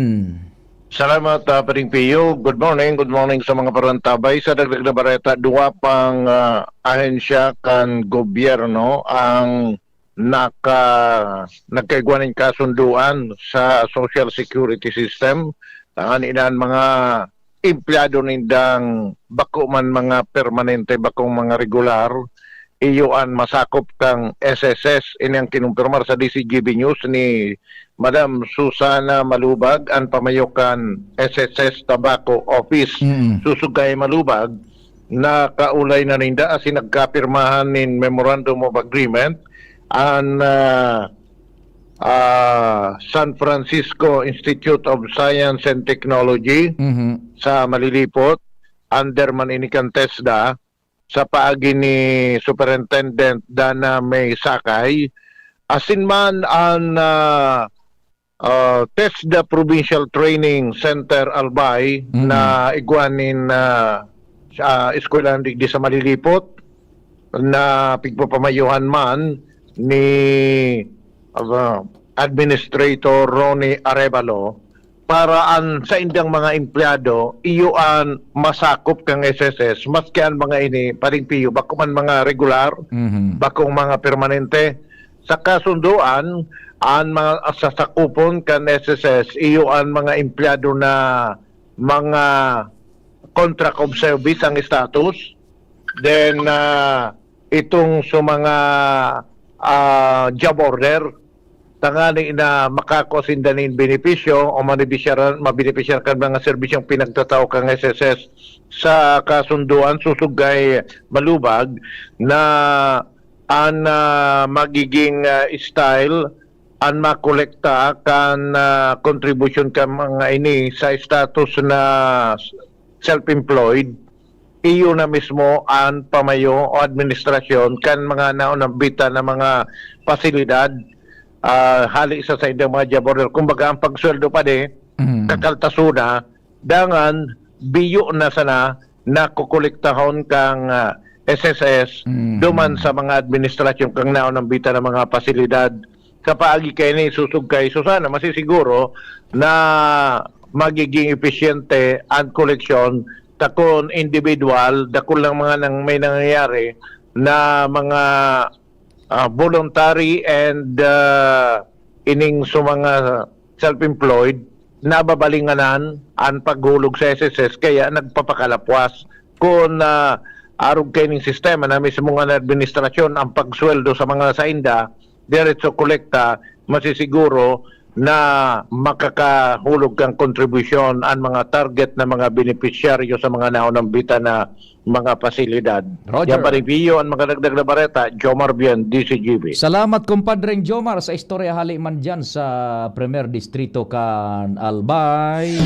Salamat, ah, Pading Pio. Good morning, good morning sa mga parantabay. Sa dagdag na bareta, duwa pang, ah, ahensya kan gobyerno ang naka-, nagkaigwa nin kasunduan sa social security system. Tanganing an mga empleyado nindang bako man mga permanente, bakong mga regular, iyo an masakop kan S S S. Ini ang kinumpirmar sa D C G B News ni Madam Susana Malubag, an pamayo kan S S S Tabaco Office. Mm. Susog kay Malubag, nakaulay na ninda asin nagkapirmahan nin Memorandum of Agreement an, ah, ah, San Francisco Institute of Science and Technology Mhm. sa Malilipot, under man ini kan TESDA, sa paagi ni Superintendent Dana May Sakay, asin man an, ah, ah, TESDA Provincial Training Center Albay Mm. na igwa nin, ah, sa eskwelahan digdi sa Malilipot. na pigpapamayuhan man ni, ah, Administrator Ronnie Arevalo, para an saindang mga empleyado, iyo an masakop kan S S S, maski an mga ini, Paring Pio, bako man mga regular, Mhm. bakong mga permanente. Sa kasundoan, an mga sasakupon kan S S S, iyo an mga empleyado na mga contract of service ang status. Then, ah, itong sa mga, ah, job order, tangani na makakua sinda nin benepisyo o manebisyar-, mabenepisyar kan mga serbisyong pinagtatao kan S S S. Sa kasundoan, susugay malubag na an, ah, magiging, ah, style, an makolekta kan, ah, kontribusyon kan mga ini sa status na self-employed, iyo na mismo an pamayo o administrasyon kan mga naunambitan na mga pasilidad, ah, hali sa saindang mga job order. Kumbaga, ang pagsweldo pa di, Mhm. kakaltasona, dangan biyo na sana nakokolektahon kang, ah, S S S Mhm. duman sa mga administrasyon kang naunambitan na mga pasilidad. Sa paagi kaini, susog kay Susana, masisiguro na magiging episyente an koleksyon ta kun individual, dakul lang mga nang may nangyayari na mga, ah, voluntary and, ah, ining sa mga self-employed, nababalinganan an paghulog sa S S S, kaya nagpapakalapwas. Kun, ah, arog kaining sistema na mismo nga na administrasyon ang pagsweldo sa mga sainda, diretso kolekta, masisiguro na makakahulog kan kontribusyon an mga target na mga benepisyaryo sa mga naunambitan na mga pasilidad. Roger. Yan pa rin, Pio, ang mga dagdag na bareta, Jomar Bien, D C G B. Salamat, Compadreng Jomar, sa istorya hali man dyan sa Primer Distrito kan Albay.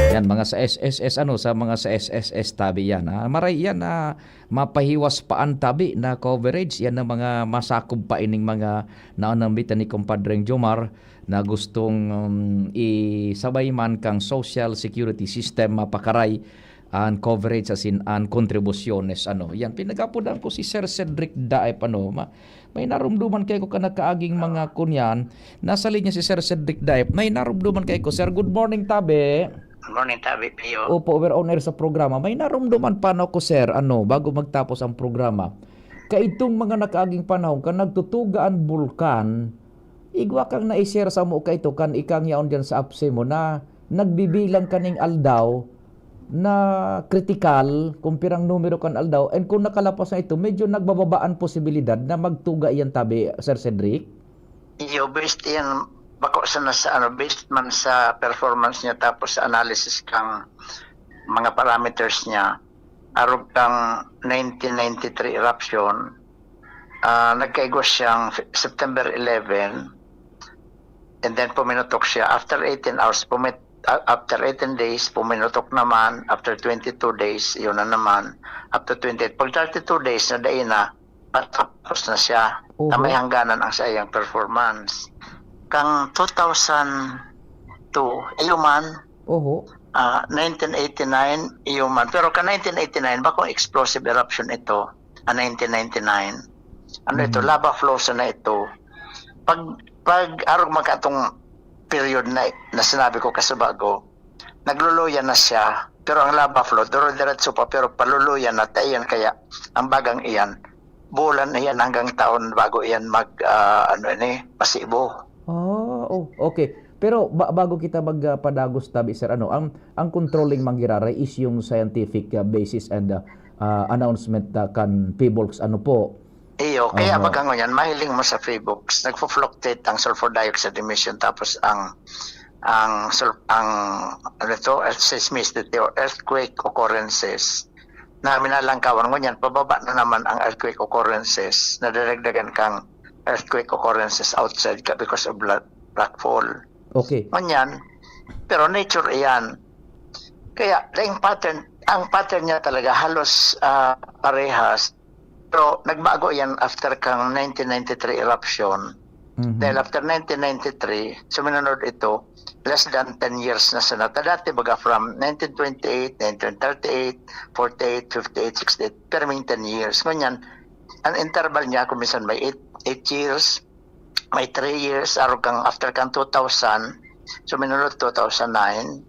Yan, mga sa S S S, ano, sa mga sa S S S tabi yan, ha? Maray yan, ha? Mapahiwas pa an tabi na coverage. Yan ang mga masakop pa ining mga naanambitan ni Compadreng Jomar na gustong, um, isabay man kang social security system, mapakaray an coverage asin an kontribusyones. Ano, yan, pinagapodan ko si Sir Cedric Daep, ano, ma-, may narumduman kayo ko kan nakaaging mga kunyan. Nasa linya si Sir Cedric Daep. May narumduman kayo ko, sir. Good morning, tabi. Good morning, Tabi Pio. Opo, we're on air sa programa. May narumduman pa na ako, sir, ano, bago magtapos ang programa. Kaitong mga nakaaging panahon, kan nagtutuga an bulkan, igwa kang nai-share samo kaito kan ikang yaon diyan sa apse mo na nagbibilang kaning aldaw na kritikal, kung pirang numero kan aldaw, and kung nakalapas na ito, medyo nagbababa an posibilidad na magtuga iyan, tabi, Sir Cedric? Iyo, based iyan, bako sana sa, ano, based man sa performance niya tapos sa analysis kang mga parameters niya, arog kang nineteen ninety-three eruption, ah, nagkaigwa siyang Fe-, September eleven, and then puminutok siya. After eighteen hours, pumit-, a-, after eighteen days, puminutok naman. After twenty-two days, yun na naman. After twenty-eight, pag thirty-two days na dai na, patapos na siya. Oho. Na may hangganan ang sa iyang performance. Kang two thousand two, iyo man, Oho. ah, nineteen eighty-nine, iyo man. Pero ka nineteen eighty-nine, bakong explosive eruption ito, ah, nineteen ninety-nine. Ano ito? Mhm. Lava flow sana ito. Pag, pag arog magkatong period na, na sinabi ko kasubago, nagluluya na siya, pero ang lava flow, dire-diretso pa, pero paluluya na, ta iyan kaya, ang bagang iyan, bulan na yan hanggang taon bago yan mag, ah, ano ni, pasibo. Ah, oh, okay. Pero ba-, bago kita mag, ah, padagos, tabi, sir, ano, ang, ang controlling manggiraray is yung scientific, ah, basis and, ah, ah, announcement, ah, kan PHIVOLCS, ano po? Iyo, kaya Aha. baga ngunyan, mahiling mo sa PHIVOLCS, nagfo-fluctuate ang sulfur dioxide emission, tapos ang, ang sul-, ang, ano to, earth seismicity or earthquake occurrences na minalangkawan ngunyan, pababa na naman ang earthquake occurrences, nadadagdagan kang earthquake occurrences outside ka because of la-, rockfall. Okay. Ngunyan, pero nature iyan. Kaya, ang pattern, ang pattern niya talaga halos, ah, parehas. Pero nagbago yan after kang nineteen ninety-three eruption. Mhm. Dahil after nineteen ninety-three, suminunod ito, less than ten years na siya. Ta dati, baga, from nineteen twenty-eight, nineteen thirty-eight, forty-eight, fifty-eight, sixty-eight, pirming ten years. Ngunyan, ang interval niya, kung minsan may eight, eight years, may three years, arog kang after kang two thousand, suminunod two thousand nine,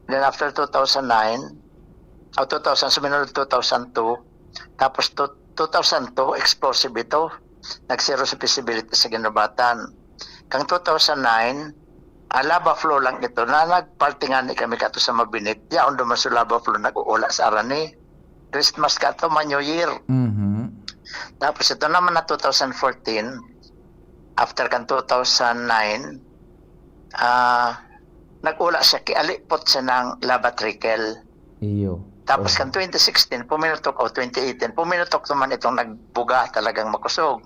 then after two thousand nine, o two thousand, suminunod two thousand two, tapos two, two thousand two, explosive ito. Nag-zero sa feasibility sa Guinobatan. Kang two thousand nine, ah, lava flow lang ito na nagpaltingan ni kami kato sa Mabinit. Yaon duman sa lava flow, nag-uula sa Arani. Christmas kato, ma New Year. Mhm. Tapos ito naman na two thousand fourteen, after kan two thousand nine, ah, nag-ula siya, kialipot siya ng lava trickle. Iyo. Tapos Oh. kan twenty sixteen, puminutok, o twenty eighteen, puminutok naman itong nagbuga talagang makusog.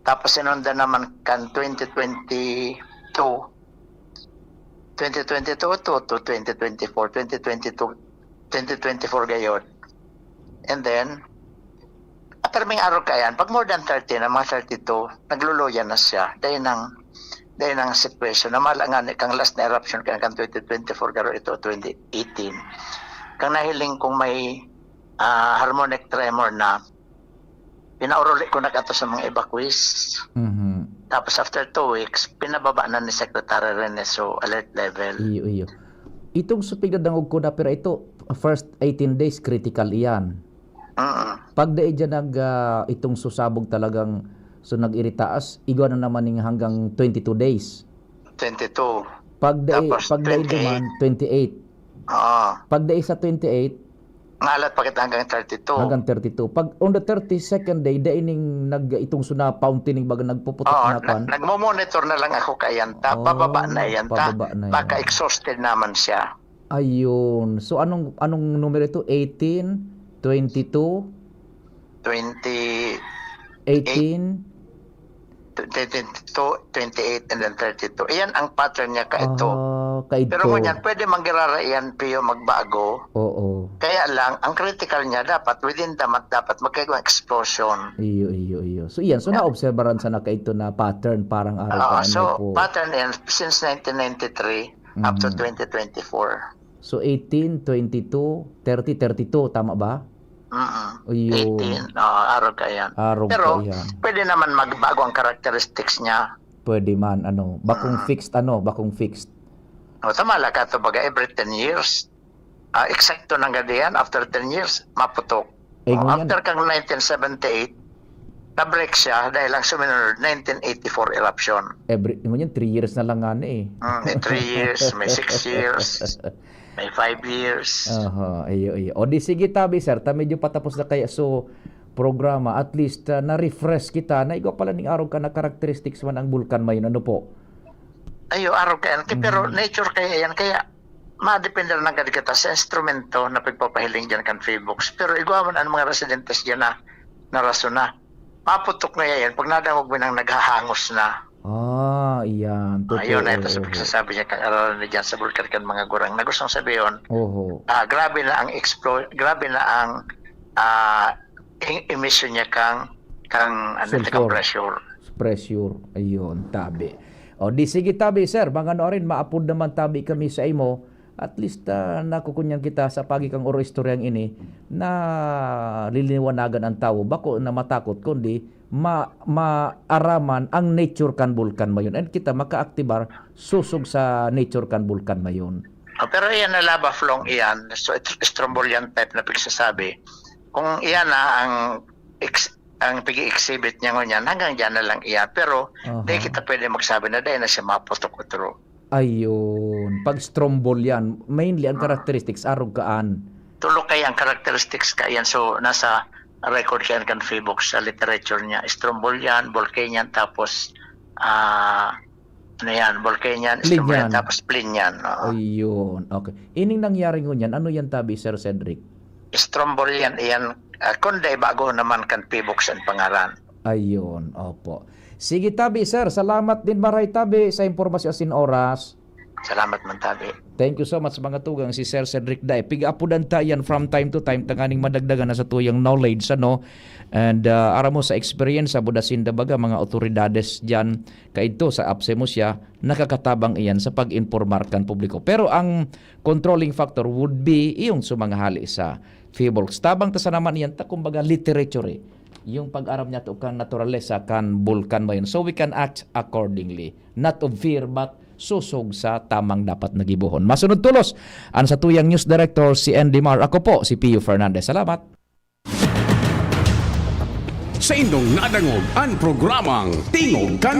Tapos sinundan naman kan twenty twenty-two, twenty twenty-two to, to twenty twenty-four, twenty twenty-two, twenty twenty-four gayod. And then, at maraming araw kaya yan, pag more than thirty na, mga thirty-two, nagluluya na siya. Dahil ng, dahil ng situation, na mala nga ni kang last na eruption kaya kan twenty twenty-four, garo ito, twenty eighteen. Kang nahiling kong may, ah, harmonic tremor na, pinauruli ko na kato sa mga evacuees. Mhm. Tapos after two weeks, pinababa na ni Secretary Rene so alert level. Iyo, iyo. Itong sa pigdadangog ko na, pero ito, first eighteen days, critical iyan. Mm. Pag dai dyan nag, ah, itong susabog talagang, so nag-iritaas, igwa na naman ning hanggang twenty-two days. Twenty-two. Pag dai, Tapos pag dai twenty-eight. Naman, twenty-eight. Oo. Pag dai sa twenty-eight, Ngalat pa kita hanggang thirty-two. Hanggang thirty-two. Pag on the thirty-second day, dai ning nag-, itong suna fountain, ning baga nagpuputok Oo, na na-, kwan. Nagmo-monitor na lang ako kay yan ta. Oh, Pababa na yan ta. Pababa na yan. Baka exhausted naman siya. Ayun. So, anong, anong numero ito? Eighteen, twenty-two? Twenty-eight. Eighteen? Twenty-two, twenty-eight, and then thirty-two. Iyan ang pattern niya, kaito. Ah, kaito. Pero ngunyan, pwede manggirara iyan, Pio, magbago. Oo. Kaya lang, ang critical niya, dapat within the month, dapat magkaigwang explosion. Iyo, iyo, iyo. So, iyan. So, Yeah. naobserbaran sana kaito na pattern, parang araw Oo, ka, ano so, po. Pattern yan since nineteen ninety-three up to Mm. twenty twenty-four. So, eighteen, twenty-two, thirty, thirty-two, tama ba? Mm-mm. Ayun. Eighteen, oo, arog ka yan. Arog Pero, ka yan. Pwede naman magbago ang characteristics niya. Pwede man, ano, bakong Mm. fixed, ano, bakong fixed. O, tama lang ka to, baga, every ten years. Ah, eksakto nang gadi yan, after ten years, maputok. Eh, O, ngunyan after kang nineteen seventy-eight, na-break siya dahil ang sumunod, nineteen eighty-four eruption. Every, ngunyan, three years na lang nga na eh. Mm, may three years, may six years, may five years. Aha, iyo, iyo. O di sige, tabi, sir, ta medyo patapos na kaya so programa, at least, ah, na-refresh kita na igwa pala ning arog ka na characteristics man ang bulkan mayon, ano po? Ayo, arog ka yan. Ki-, pero Mhm. nature kaya yan, kaya madepende na gad kita sa instrumento na pagpapahiling diyan kan Phoenix. Pero igwa man ang mga residentes diyan na narason na. Maputok na yan pag nadangog mo nang naghahangos na. Ah, iyan. Ayun, Totoo, ito sa oo. pagsasabi niya kang aralan na diyan sa bulkan kan mga gurang na gustong sabihin, Oho. ah, grabe na ang explo-, grabe na ang, ah, in-, emission niya kang, kang, ano, Sulfur. kang pressure. Pressure. Ayun, tabi. O, di sige, tabi, sir. Mga ano rin, maapod naman, tabi, kami sa imo. At least, ah, nakukunyan kita sa pagi kang oro istoryang ini, na liliniwanagan ang tawo. Bako na matakot, kundi ma-, maaraman ang nature kan bulkan mayon. And kita makaaktibar sosog sa nature kan bulkan mayon. Ah, pero iyan na lava flow iyan. So, it-, strombolian type na pagsasabi. Kung iyan na ang ex-, ang pag-i-exhibit niya ngunyan, hanggang diyan na lang iyan. Pero, Aha. di kita pwede magsabi na dahil na siya maputok o true. Ayun. Pag strombol yan, mainly ang Ah. characteristics, arog kaan. Tulo kaya ang characteristics kaiyan. So, nasa record kaiyan kan Phoenix sa literature niya. Strombol yan, Vulcanian, tapos, ah, ano yan, Vulcanian, Strombol yan, Plinian. tapos Plinian. Oo. Ayun. Okay. Ining nangyari ngunyan, ano yan tabi, Sir Cedric? Strombol yan, iyan, ah, kundi bago naman kan Phoenix ang pangaran. Ayun, opo. Sige, tabi, sir. Salamat din, maray, tabi, sa impormasyon asin oras. Salamat man, tabi. Thank you so much, mga tugang, si Sir Cedric Dae. Pig-apudan ta yan from time to time, tanganing madagdagan na sa tuyang knowledge, ano? And, ah, aram mo, sa experience, sa buda sinda baga, mga otoridades dyan, kaidto sa apse mo siya, nakakatabang iyan sa pag-informar kan publiko. Pero ang controlling factor would be iyong sumanghali sa PHIVOLCS. Tabang ta sa naman iyan, ta kumbaga literature eh. Yung pag-aram niya to kan naturalesa kan bulkan ba yun. So we can act accordingly. Not of fear, but susog sa tamang dapat nagibohon. Masunod tulos, ang sa tuyang news director, si Andy Mar. Ako po, si Pio Fernandez. Salamat. Sa indong nadangog ang programang Tingog kan